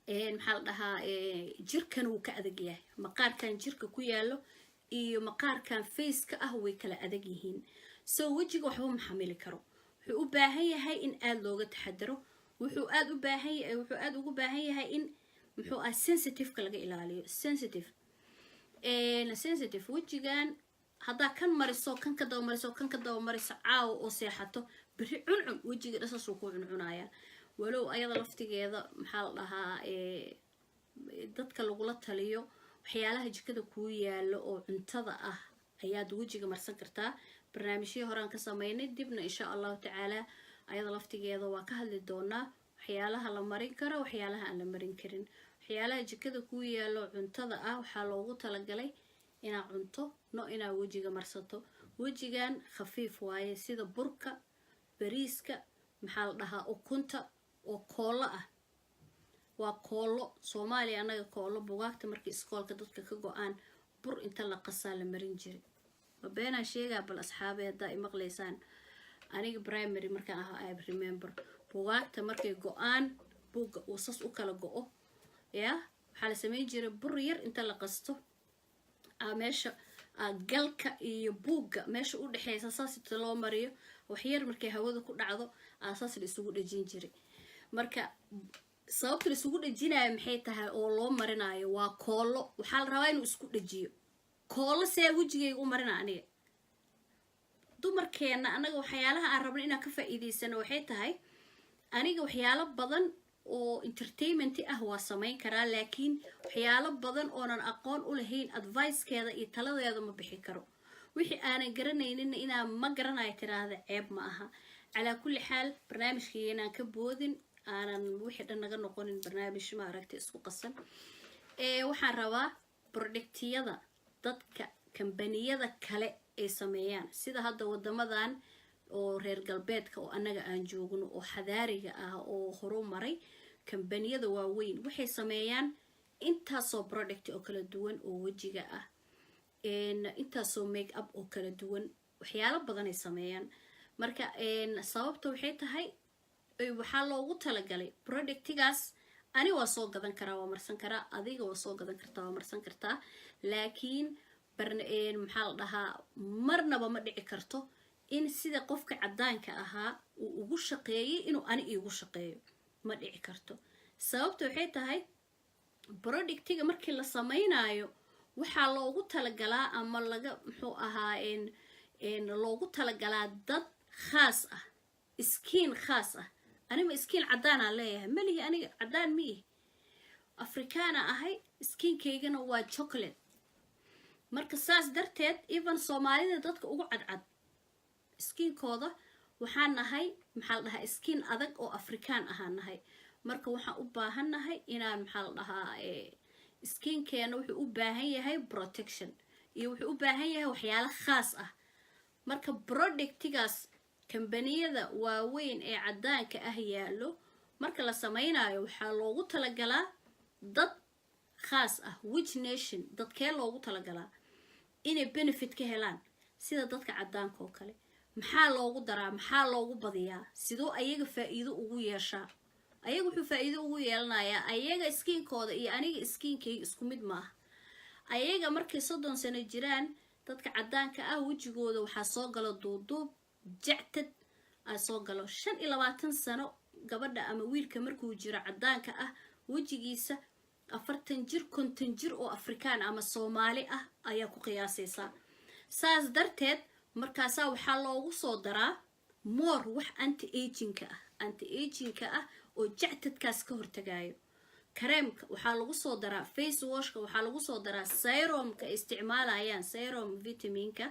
S2: maxaa la dhahaa, jirkan wuu ka adag yahay. Maqaarkan jirka ku yaalo iyo maqaarkan faceka ah way kala adag yihiin. So wejiga waxba ma xamili karo. Wuxuu u baahan yahay in aada looga taxadaro. Wuxuu aada ugu baahan yahay in, muxuu ah, sensitiveka laga ilaaliyo. Sensitive wejigan haddaa kan mariso, kan ka daba mariso, kan ka daba mariso caawa oo seexato, beri cuncun wejiga dhasaasuu ku cuncunayaa. Walow ayada laftigeeda, maxaa la dhahaa, dadka lagula taliyo waxyaalaha jikada kuu yaalo oo cuntada ah ayaad wejiga marsan kartaa. Barnaamijyii horaan ka sameynay, dibna insha Allahu tacaala ayada laftigeeda waa ka hadli doonaa, waxyaalaha la marin karo, waxyaalaha aan la marin karin. Waxyaalaha jikada kuu yaalo cuntada ah waxaa loogu talagalay inaad cunto, no inaad wejiga marsato. Wejigan khafiif waaye, sida burka, bariiska, maxaa la dhahaa, ukunta oo koollo ah. Waa koollo. Soomaaliya annaga koollo bugaagta markii iskoolka dadka ka go-aan, bur inta la qasaa la marin jiray. Ma beenaan sheegaa? Bal asxaabey, haddaa imaqlaysaan, aniga primary markaan ahaa, I remember, bugaagta markay go-aan, buugga uu sas u kala go-o, ya, waxaa la sameyn jiray bur yar inta la qasto meesha galka iyo buugga meesha u dhexeysa saas inta loo mariyo, waxyar markay hawada ku dhacdo, saas la isugu dhejin jiray. Marka sababta la isugu dhejinayo maxay tahay oo loo marinayo? Waa koollo. Waxaa la rabaa inuu isku dhejiyo koollo. See wejigayga u marina aniga? Dumarkeenna annaga waxyaalaha aan rabno inaan ka faa'iidaysano waxay tahay, aniga waxyaalo badan oo entertainment ah waa samayn karaa, laakiin waxyaalo badan oonan aqoon u lahayn advicekeeda iyo taladeeda ma bixi karo. Wixii aanan garanaynin inaan ma garanayo tiraahda ceeb ma aha. Calaa kulli xaal, barnaamijkii inaan ka boodin, aanan wixii dhan naga noqonin barnaamij maaragtay isku qasan. Waxaan rabaa productyada dadka kambaniyada kale ay sameeyaan, sida hadda wadamadan oo reer galbeedka oo annaga aan joogno oo xadaariga ah oo horu maray, kambaniyada waaweyn waxay sameeyaan intaasoo product oo kala duwan oo wejiga ah, intaasoo make up oo kala duwan, waxyaalo badanay sameeyaan. Marka sababta waxay tahay, waxaa loogu talagalay productigaas. Ani waa soo gadan karaa, waa marsan karaa, adiga waa soo gadan kartaa, waa marsan kartaa, laakiin maxaa la dhahaa, marnaba ma dhici karto in sida qofka caddaanka ahaa uu ugu shaqeeyay inuu ani iigu shaqeeyo. Ma dhici karto. Sababta waxay tahay, productiga markii la samaynayo waxaa loogu talagalaa ama laga, muxuu ahaa, loogu talagalaa dad khaas ah, skin khaas ah. Anima skin caddaanaan leeyahay? Malihi. Aniga caddaan ma ihi, Afrikaana ahay, skinkaygana waa chocolate. Marka saas darteed, even Soomaalida dadka ugu cadcad skinkooda, waxaan nahay, maxaa la dhahaa, skin adag oo Afrikaan ahaan nahay. Marka waxaan u baahan nahay inaan, maxaa la dhahaa, skinkeena wuxuu u baahan yahay protection iyo wuxuu u baahan yahay waxyaalo khaas ah. Marka productigaas kambaniyada waaweyn ee caddaanka ah yaallo marka la sameynayo, waxaa loogu talagalaa dad khaas ah. Which nation? Dadkee loogu talagalaa inay benefit ka helaan? Sida dadka caddaanka oo kale. Maxaa loogu daraa? Maxaa loogu badiyaa? Sidoo ayaga faa-iido ugu yeeshaa? Ayaga wuxuu faa-iido ugu yeelanayaa, ayaga skinkooda iyo aniga skinkayga isku mid maaha. Ayaga markay 30 sano jiraan, dadka caddaanka ah wejigooda waxaa soo galo duuduub, jactad aa soo galo. 25 sano gabadha ama wiilka markuu jiro caddaanka ah, wejigiisa 40 jir, 50 jir oo Afrikaan ama Soomaali ah ayaa ku qiyaasaysaa. Saas darteed markaasaa waxaa loogu soo daraa more wax anti agingka ah, anti agingka ah oo jactadkaas ka hortagayo. Kareemka waxaa lagu soo daraa, face washka waxaa lagu soo daraa, serumka ay isticmaalayaan, serum vitaminka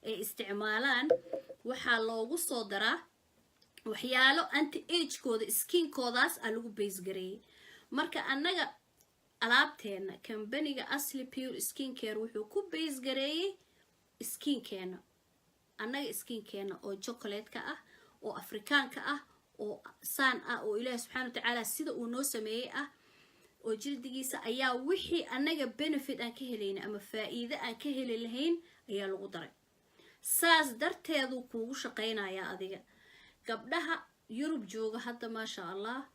S2: ay isticmaalaan waxaa loogu soo daraa waxyaalo anti agekooda, skinkoodaas aa lagu base gareeyay. Marka annaga alaabteena, kambaniga Asli Pure Skin Care wuxuu ku base gareeyey skinkeena, annaga skinkeena oo chocolate-ka ah, oo Afrikaanka ah, oo saan ah, oo Ilaahi subxana wa tacaala sida uu noo sameeyey ah, oo jildigiisa ayaa wixii annaga benefit aan ka helayna ama faa-iide aan ka heli lahayn ayaa lagu daray. Saas darteeduu kuugu shaqaynayaa adiga gabdhaha. Yurub jooga hadda, maasha Allah,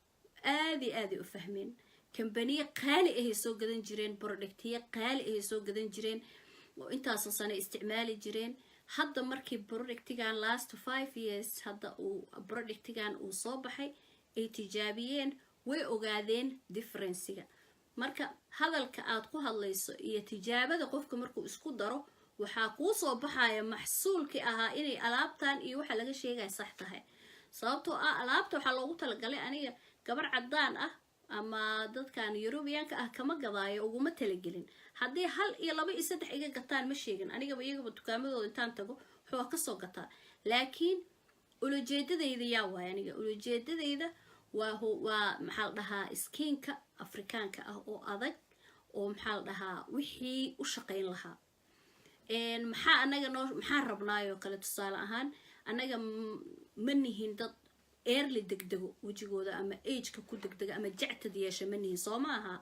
S2: aadi aaday u fahmeen. Kambaniye qaali ahay soo gadan jireen, productiyo qaali ahay soo gadan jireen oo intaasoo sano isticmaali jireen. Hadda markii productigan last 5 years hadda uu productigan uu soo baxay ay tijaabiyeen, way ogaadeen differencega. Marka hadalka aad ku hadlayso iyo tijaabada qofka markuu isku daro, waxaa kuu soo baxaya maxsuulkii ahaa inay alaabtan iyo waxa laga sheegaya sax tahay. Sababtoo ah alaabta waxaa loogu talagalay, aniga gabar caddaan ah ama dadkan Yurubiyaanka ah kama gadaayo, uguma talagelin. Haddii hal iyo laba iyo saddex iga gataan, ma sheegin anigaba, iyagaba dukaamadooda intaan tago waxaa kasoo gataa. Laakiin ulajeedadayda yaa waay? Aniga ulajeedadayda waa maxaa la dhahaa, skinka Afrikaanka ah oo adag oo maxaa la dhahaa, wixii u shaqayn lahaa. Maxaa anaga noo, maxaan rabnaayoo kale? Tusaale ahaan, annaga ma nihin dad early degdego wejigooda ama ageka ku degdega ama jactad yeesha, ma nihin, soo ma aha?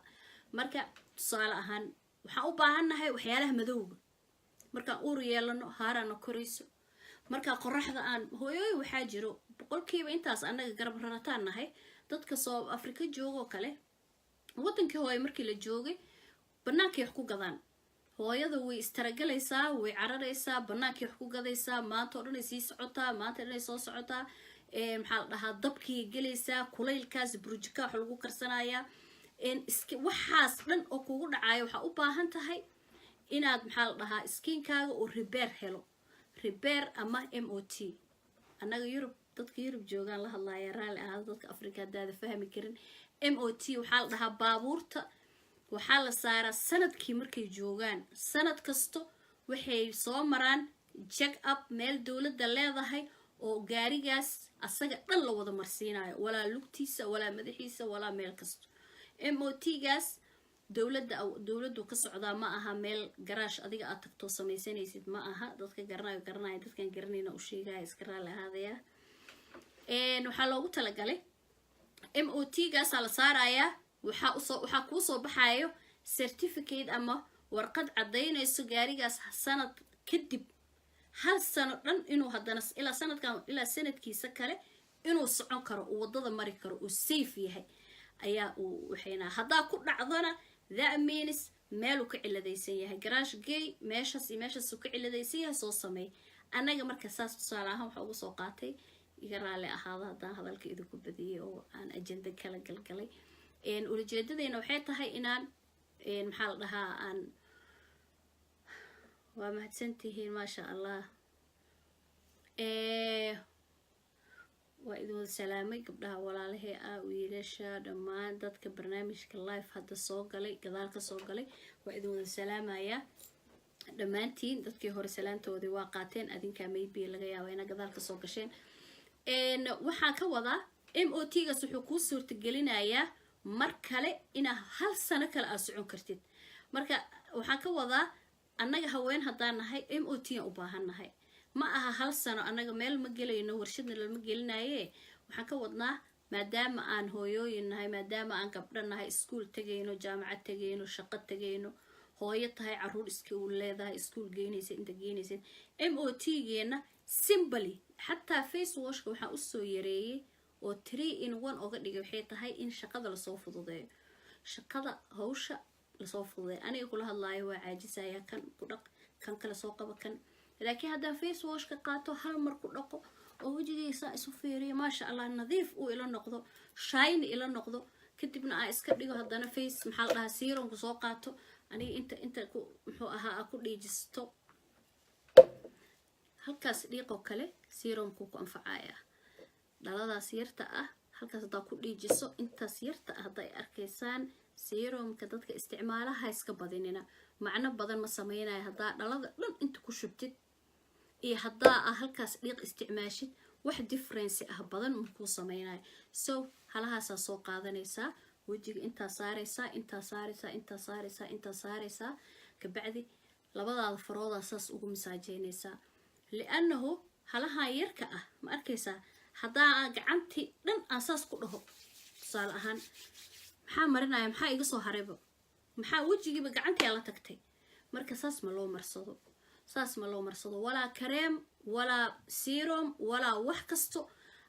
S2: Marka tusaale ahaan waxaan u baahannahay waxyaalaha madowga. Markaan uur yeelano, haaraana korayso, markaa qoraxda aan hooyooyin waxaa jiro boqolkiiba intaas annaga garab rarataan nahay. Dadka soo Afrika joogoo kale, waddankii hooye markii la joogay, bannaankay wax ku gadaan. Hooyada way istaragalaysaa, way cararaysaa, bannaankay wax ku gadaysaa, maanta oo dhan ay sii socotaa, maanta o dhan ay soo socotaa. Maxaa la dhahaa, dabkii gelaysaa, kulaylkaas, burjika wax lagu karsanayaa, waxaas dhan oo kugu dhacayo. Waxaa u baahan tahay inaad, maxaa la dhahaa, skinkaaga uu repair helo, repair ama MOT. Annaga Yurub, dadka Yurub joogaan la hadlaaya, raalli ahaado dadka Africa haddaada fahmi karin. MOT waxaa la dhahaa baabuurta waxaa la saaraa sanadkii markay joogaan, sanad kasto waxay soo maraan check up meel dowladda leedahay oo gaarigaas asaga dhan la wada marsiinayo, walaa lugtiisa, walaa madaxiisa, walaa meel kasto. MOT gaas dowladda, dowladdu ka socdaa. Ma aha meel garaash adiga aad tagtoo samaysanaysid, ma aha. Dadka garanayo garanaya, dadkan garanayna u sheegaya, iska raalli ahaadaya. Waxaa loogu talagalay MOT gaasaa la saarayaa. Waxaa usoo, waxaa kuusoo baxayo certificate ama warqad caddaynayso gaarigaas sanad kadib, hal sano dhan inuu haddana ilaa sanadkan ilaa sanadkiisa kale inuu socon karo, uu waddada mari karo, uu safe yahay ayaa uu waxaynaa. Haddaa ku dhacdona, that means meeluu ka ciladaysan yahay. Garaash gay, meeshaas iyo meeshaasuu ka ciladaysan yahay, soo sameey. Annaga marka saas tusaale ahaan waxaa uga soo qaatay, iga raalli ahaada haddaan hadalka idinku badiyey oo aan ajenda kala galgalay. Ulajeedadeyna waxay tahay inaan, maxaa la dhahaa, aan waa mahadsantihiin, maasha Allah. Waa idin wada salaamay, gabdhaha walaalahee ah, wiilasha, dhammaan dadka barnaamijka live hadda soo galay, gadaal ka soo galay, waa idin wada salaamayaa dhammaantiin. Dadkii hore salaantoodii waa qaateen, adinkaa maybe laga yaaba inaa gadaal kasoo gasheen. Waxaan ka wadaa MOT gaas wuxuu kuu suurtagelinayaa mar kale inaa hal sano kale aad socon kartid. Marka waxaan ka wadaa, annaga haween haddaan nahay, MOT aan u baahan nahay. Ma aha hal sano annaga meel ma gelayno, warshadna lama gelinaye. Waxaan ka wadnaa, maadaama aan hooyooyin nahay, maadaama aan gabdho nahay, iskuul tegayno, jaamacad tegayno, shaqo tegayno, hooyo tahay, caruur iska u leedahay, iskuul geynaysa, inta geynaysa, MOT geena simply. Xataa face washka waxaan usoo yareeyey oo 3 in 1 oga dhigay waxay tahay in shaqada lasoo fududeeyo, shaqada hawsha lasoo fududeeyo. Aniga kula hadlaayo waa caajisaya, kan ku dhaq, kan kale soo qaba, kan. Laakiin haddaan face washka qaato, hal mar ku dhaqo oo wejigaysa isu fiiriyo, maasha Allah, nadiif uu ila noqdo, shiny ila noqdo, kadibna aan iska dhigo haddana face, maxaa la dhahaa, serumku soo qaato, aniga inta ku muxuu ahaa aa ku dhiijisto halkaas dhiiqoo kale, serumku ku anfacaya. Dhaladaas yarta ah halkaas haddaa ku dhiijiso, intaas yarta ah hadday arkaysaan, serumka dadka isticmaalaha iska badinina, macno badan ma sameynaya. Haddaa dhalada dhan inta ku shubtid iyo haddaa ah halkaas dhiiq isticmaashid, wax difference ah badan makuu sameynayo. So halahaasaa soo qaadanaysaa, wejiga intaa saaraysaa, intaa saaraysaa, intaa saaraysaa, intaa saaraysaa. Kabacdi labadaada faroodaa saas ugu masaajeynaysaa, liannahu halahan yarka ah ma arkaysaa. Haddaa aan gacantii dhan aan saas ku dhaho, tusaale ahaan, maxaa marinaya? Maxaa iga soo harayba? Maxaa wejigiiba gacantii la tagtay? Marka saas ma loo marsado, saas ma loo marsado, walaa kareem, walaa serum, walaa wax kasto.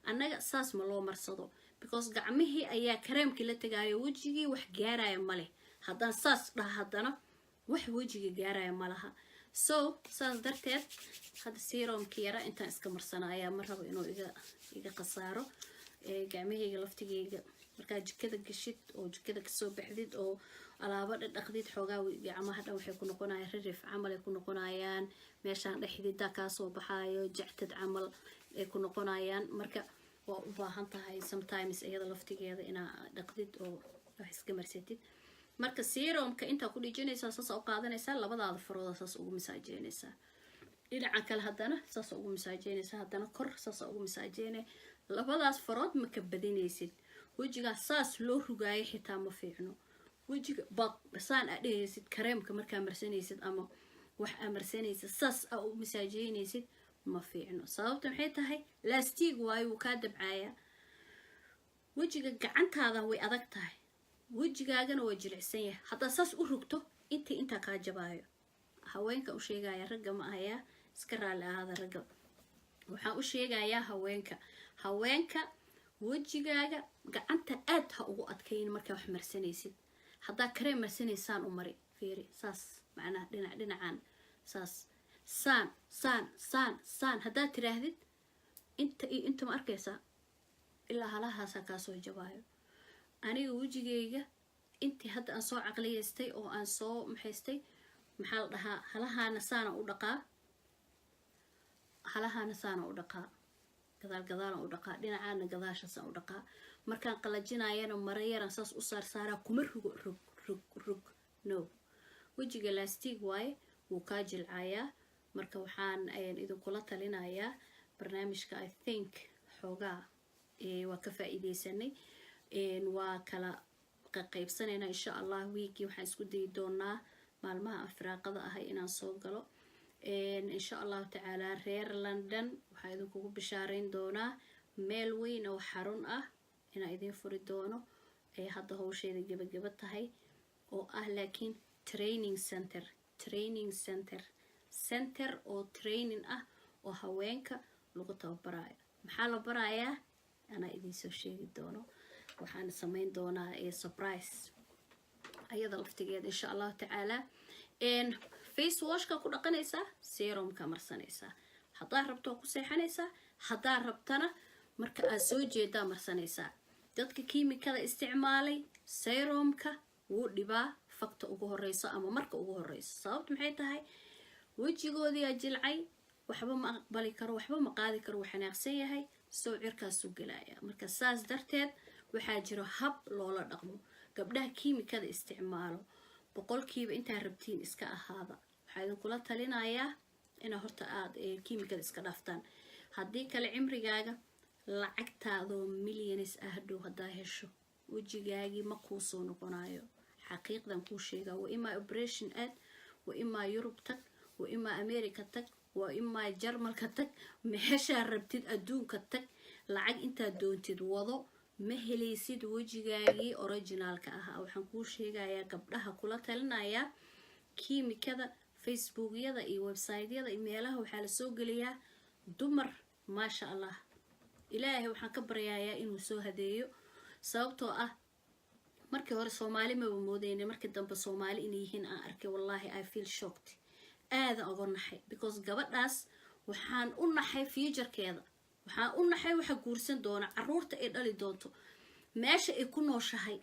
S2: Annaga saas ma loo marsado, because gacmihii ayaa kareemkii la tagaayo, wejigii wax gaaraya ma leh. Haddaan saas dhaha, haddana wax wejiga gaaraya ma laha. So saas darteed hadda serumki yara intaan iska marsanayaa, ma rabo inuu iga khasaaro gacmahayga laftigayga. Markaa jikada gashid oo jikada kasoo baxdid oo alaabo dhadhaqdid, xoogaa gacmaha dhan waxay ku noqonayaan ririf camal ay ku noqonayaan. Meeshaan dhexdida kaasoo baxaayo, jactad camal ay ku noqonayaan. Marka waa u baahan tahay sometimes iyada laftigeeda inaa dhaqdid oo wax iska marsatid. Marka serumka intaa ku dhijinaysaa, saasa u qaadanaysaa, labadaada farooda saas ugu masaajeynaysaa. Dhinaca kale haddana saasa ugu masaajeynaysaa, haddana kor saasa ugu masaajeynay. Labadaas farood ma ka badinaysid. Wejigaa saas loo rugaayo xitaa ma fiicno. Wejiga baq saan aa dhehaysid, kareemka markaa marsanaysid ama wax aa marsanaysid, saas aa u masaajeynaysid, ma fiicno. Sababta maxay tahay? Laastiig waayo, wuu kaa dabcayaa wejiga. Gacantaada way adag tahay, wejigaagana waa jilicsan yahay. Haddaad saas u rugto, intii intaa kaa jabaayo. Haweenka u sheegaya, ragga ma ahayaa, iska raalli ahaada ragga. Waxaan u sheegayaa haweenka. Haweenka, wejigaaga gacanta aad ha ugu adkayn markaa wax marsanaysid. Haddaa kareem marsanaysaan, u mari, fiiri, saas macnaha dhinac dhinacan, saas, saan saan saan saan. Haddaad tiraahdid inta iyo inta, ma arkaysaa, ilaa halahaasaa kaasoo jabaayo. Aniga wejigayga intii hadda aan soo caqliyaystay oo aan soo maxaystay, maxaa la dhahaa, halahaana saana u dhaqaa, halahaana saana u dhaqaa, gadaal gadaalan u dhaqaa, dhinacaana gadaashaasaan u dhaqaa. Markaan qalajinayana mara yaran saas u saarsaaraa, kuma rugo, rog rog rog, no. Wejiga lastig waaye, wuu kaa jilcayaa. Marka waxaan idinkula talinayaa barnaamijka, I think xoogaa waa ka faa-iideysanay, waa kala qaqaybsanaynaa insha Allah. Wiigii waxaan isku dayi doonaa maalmaha aan firaaqada ahay inaan soo galo, insha Allahu tacaala. Reer London waxaa idinkugu bishaareyn doonaa meel weyn oo xarun ah inaan idiin furi doono, ay hadda howsheeda gebageba tahay, oo ah laakiin training center, training center, center oo training ah oo haweenka lagu tababarayo. Maxaa la barayaa? Anaa idiin soo sheegi doono. Waxaan sameyn doonaa surprise ayada laftigeeda, insha Allahu tacaala. Face washka ku dhaqanaysaa, serumka marsanaysaa. Haddaa rabto waa ku seexanaysaa, haddaa rabtana marka aad soo jeedaa marsanaysaa. Dadka kiimikada isticmaalay, serumka wuu dhibaa fakta ugu horeyso ama marka ugu horeyso. Sababta maxay tahay? Wejigoodiyaa jilcay, waxba ma aqbali karo, waxba ma qaadi karo, wuu xanaaqsan yahay, sow cirkaasuu gelaya. Marka saas darteed waxaa jiro hab loola dhaqmo gabdhaha kiimikada isticmaalo. Boqolkiiba intaa rabtiin iska ahaada. Waxaa idinkula talinayaa inaa horta aada kiimikada iska dhaaftaan. Haddii kale cimrigaaga lacagtaadoo millionaires ah hadhow haddaa hesho, wejigaagii ma kuu soo noqonayo. Xaqiiqdan kuu sheegaa. Waa imaa operation aad, waa imaa Yurub tag, waa imaa America tag, waa imaa Jarmalka tag, meeshaa rabtid adduunka tag, lacag intaad doontid wado, ma helaysid wejigaagii originalka ahaa. Waxaan kuu sheegayaa, gabdhaha kula talinayaa, kiimikada Facebookyada iyo websiteyada iyo meelaha waxaa lasoo geliyaa dumar, maasha Allah. Ilaahay waxaan ka baryayaa inuu soo hadeeyo, sababtoo ah markii hore Soomaali maba moodeyna, markii dambe Soomaali inay yihiin aan arkay. Wallaahi, I feel shocked, aadan oga naxay, because gabadhaas waxaan u naxay futurekeeda, waxaan u naxay waxa guursan doona, caruurta ay dhali doonto, meesha ay ku nooshahay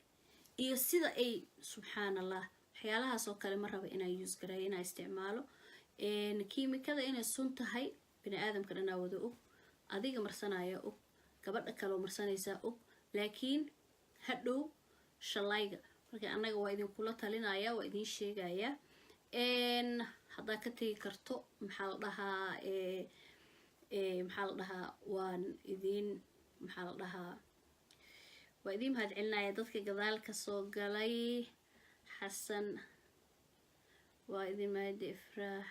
S2: iyo sida ay, subxaan Allah. Waxyaalahaas oo kale ma raba inaan use gareeyo, inaan isticmaalo kiimikada. Inay sun tahay bini aadamka dhanaa wada og, adiga marsanaya og, gabadha kaleo marsanaysaa og, laakiin hadhow shalayga. Marka annaga waa idinkula talinaya, waa idiin sheegayaa. Haddaa ka tegi karto, maxaa la dhahaa, maxaa la dhahaa, waan idiin, maxaa la dhahaa, waa idiin mahad celinaya. Dadka gadaal kasoo galay, Xasan, waa idin mahad. Ifraax,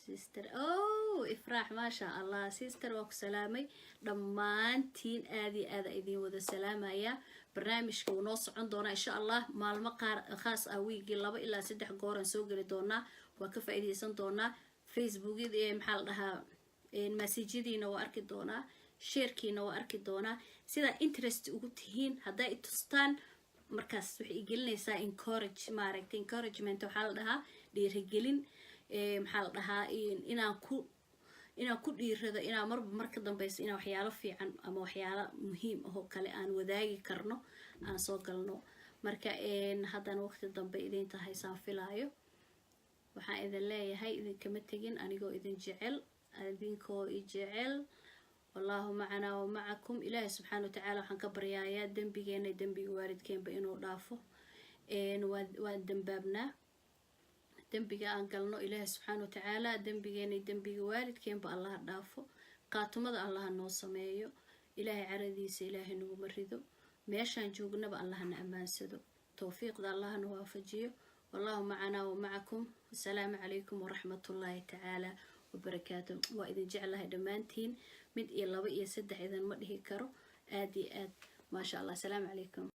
S2: sister, oh Ifraax, maasha Allah, sister, waa ku salaamay. Dhammaantiin aad iyo aada idiin wada salaamaya. Barnaamijka wuu noo socon doonaa, insha Allah. Maalmo qaar khaas ah, wiigii 2 ilaa 3 gooraan soo geli doonaa, waa ka faa-iideysan doonaa Facebookyada ee maxaa la dhahaa. Message-yadiina waa arki doonaa, share-kiina waa arki doonaa. Sidaa interest ugu tihiin hadday itustaan, markaas waxay igelinaysaa encourage, maaragtay, encouragement waxaa la dhahaa dhiirigelin. Maxaa la dhahaa, inaan ku dhiirado inaan marba marka dambeyso inaan waxyaalo fiican ama waxyaalo muhiim ahoo kale aan wadaagi karno, aan soo galno. Marka haddana waqti dambe idin tahay saan filaayo. Waxaan idin leeyahay, idinkama tegin anigoo idin jecel, idinkoo i jecel. Wallaahu macanaa wa macakum. Ilaahay subxaana watacaala waxaan ka baryayaa dembigeena, dembiga waalidkeenba inuu dhaafo. Waan dembaabnaa. Dembiga aan galno, Ilaahay subxaana watacaala dembigeena, dembiga waalidkeenba Allaha dhaafo. Qaatumada Allaha noo sameeyo. Ilaahay caradiisa Ilaahay naguma rido. Meeshaan joognaba Allahna ammaansado, towfiiqda Allahna waafajiyo. Wallahu macanaa wa macakum. Wasalaamu calaykum waraxmatullaahi tacaala wabarakaatu. Waa idin jeclahay dhammaantiin, mid iyo laba iyo saddex idinma dhihi karo. Aad iyo aad, maasha Allah. Asalaamu calaykum.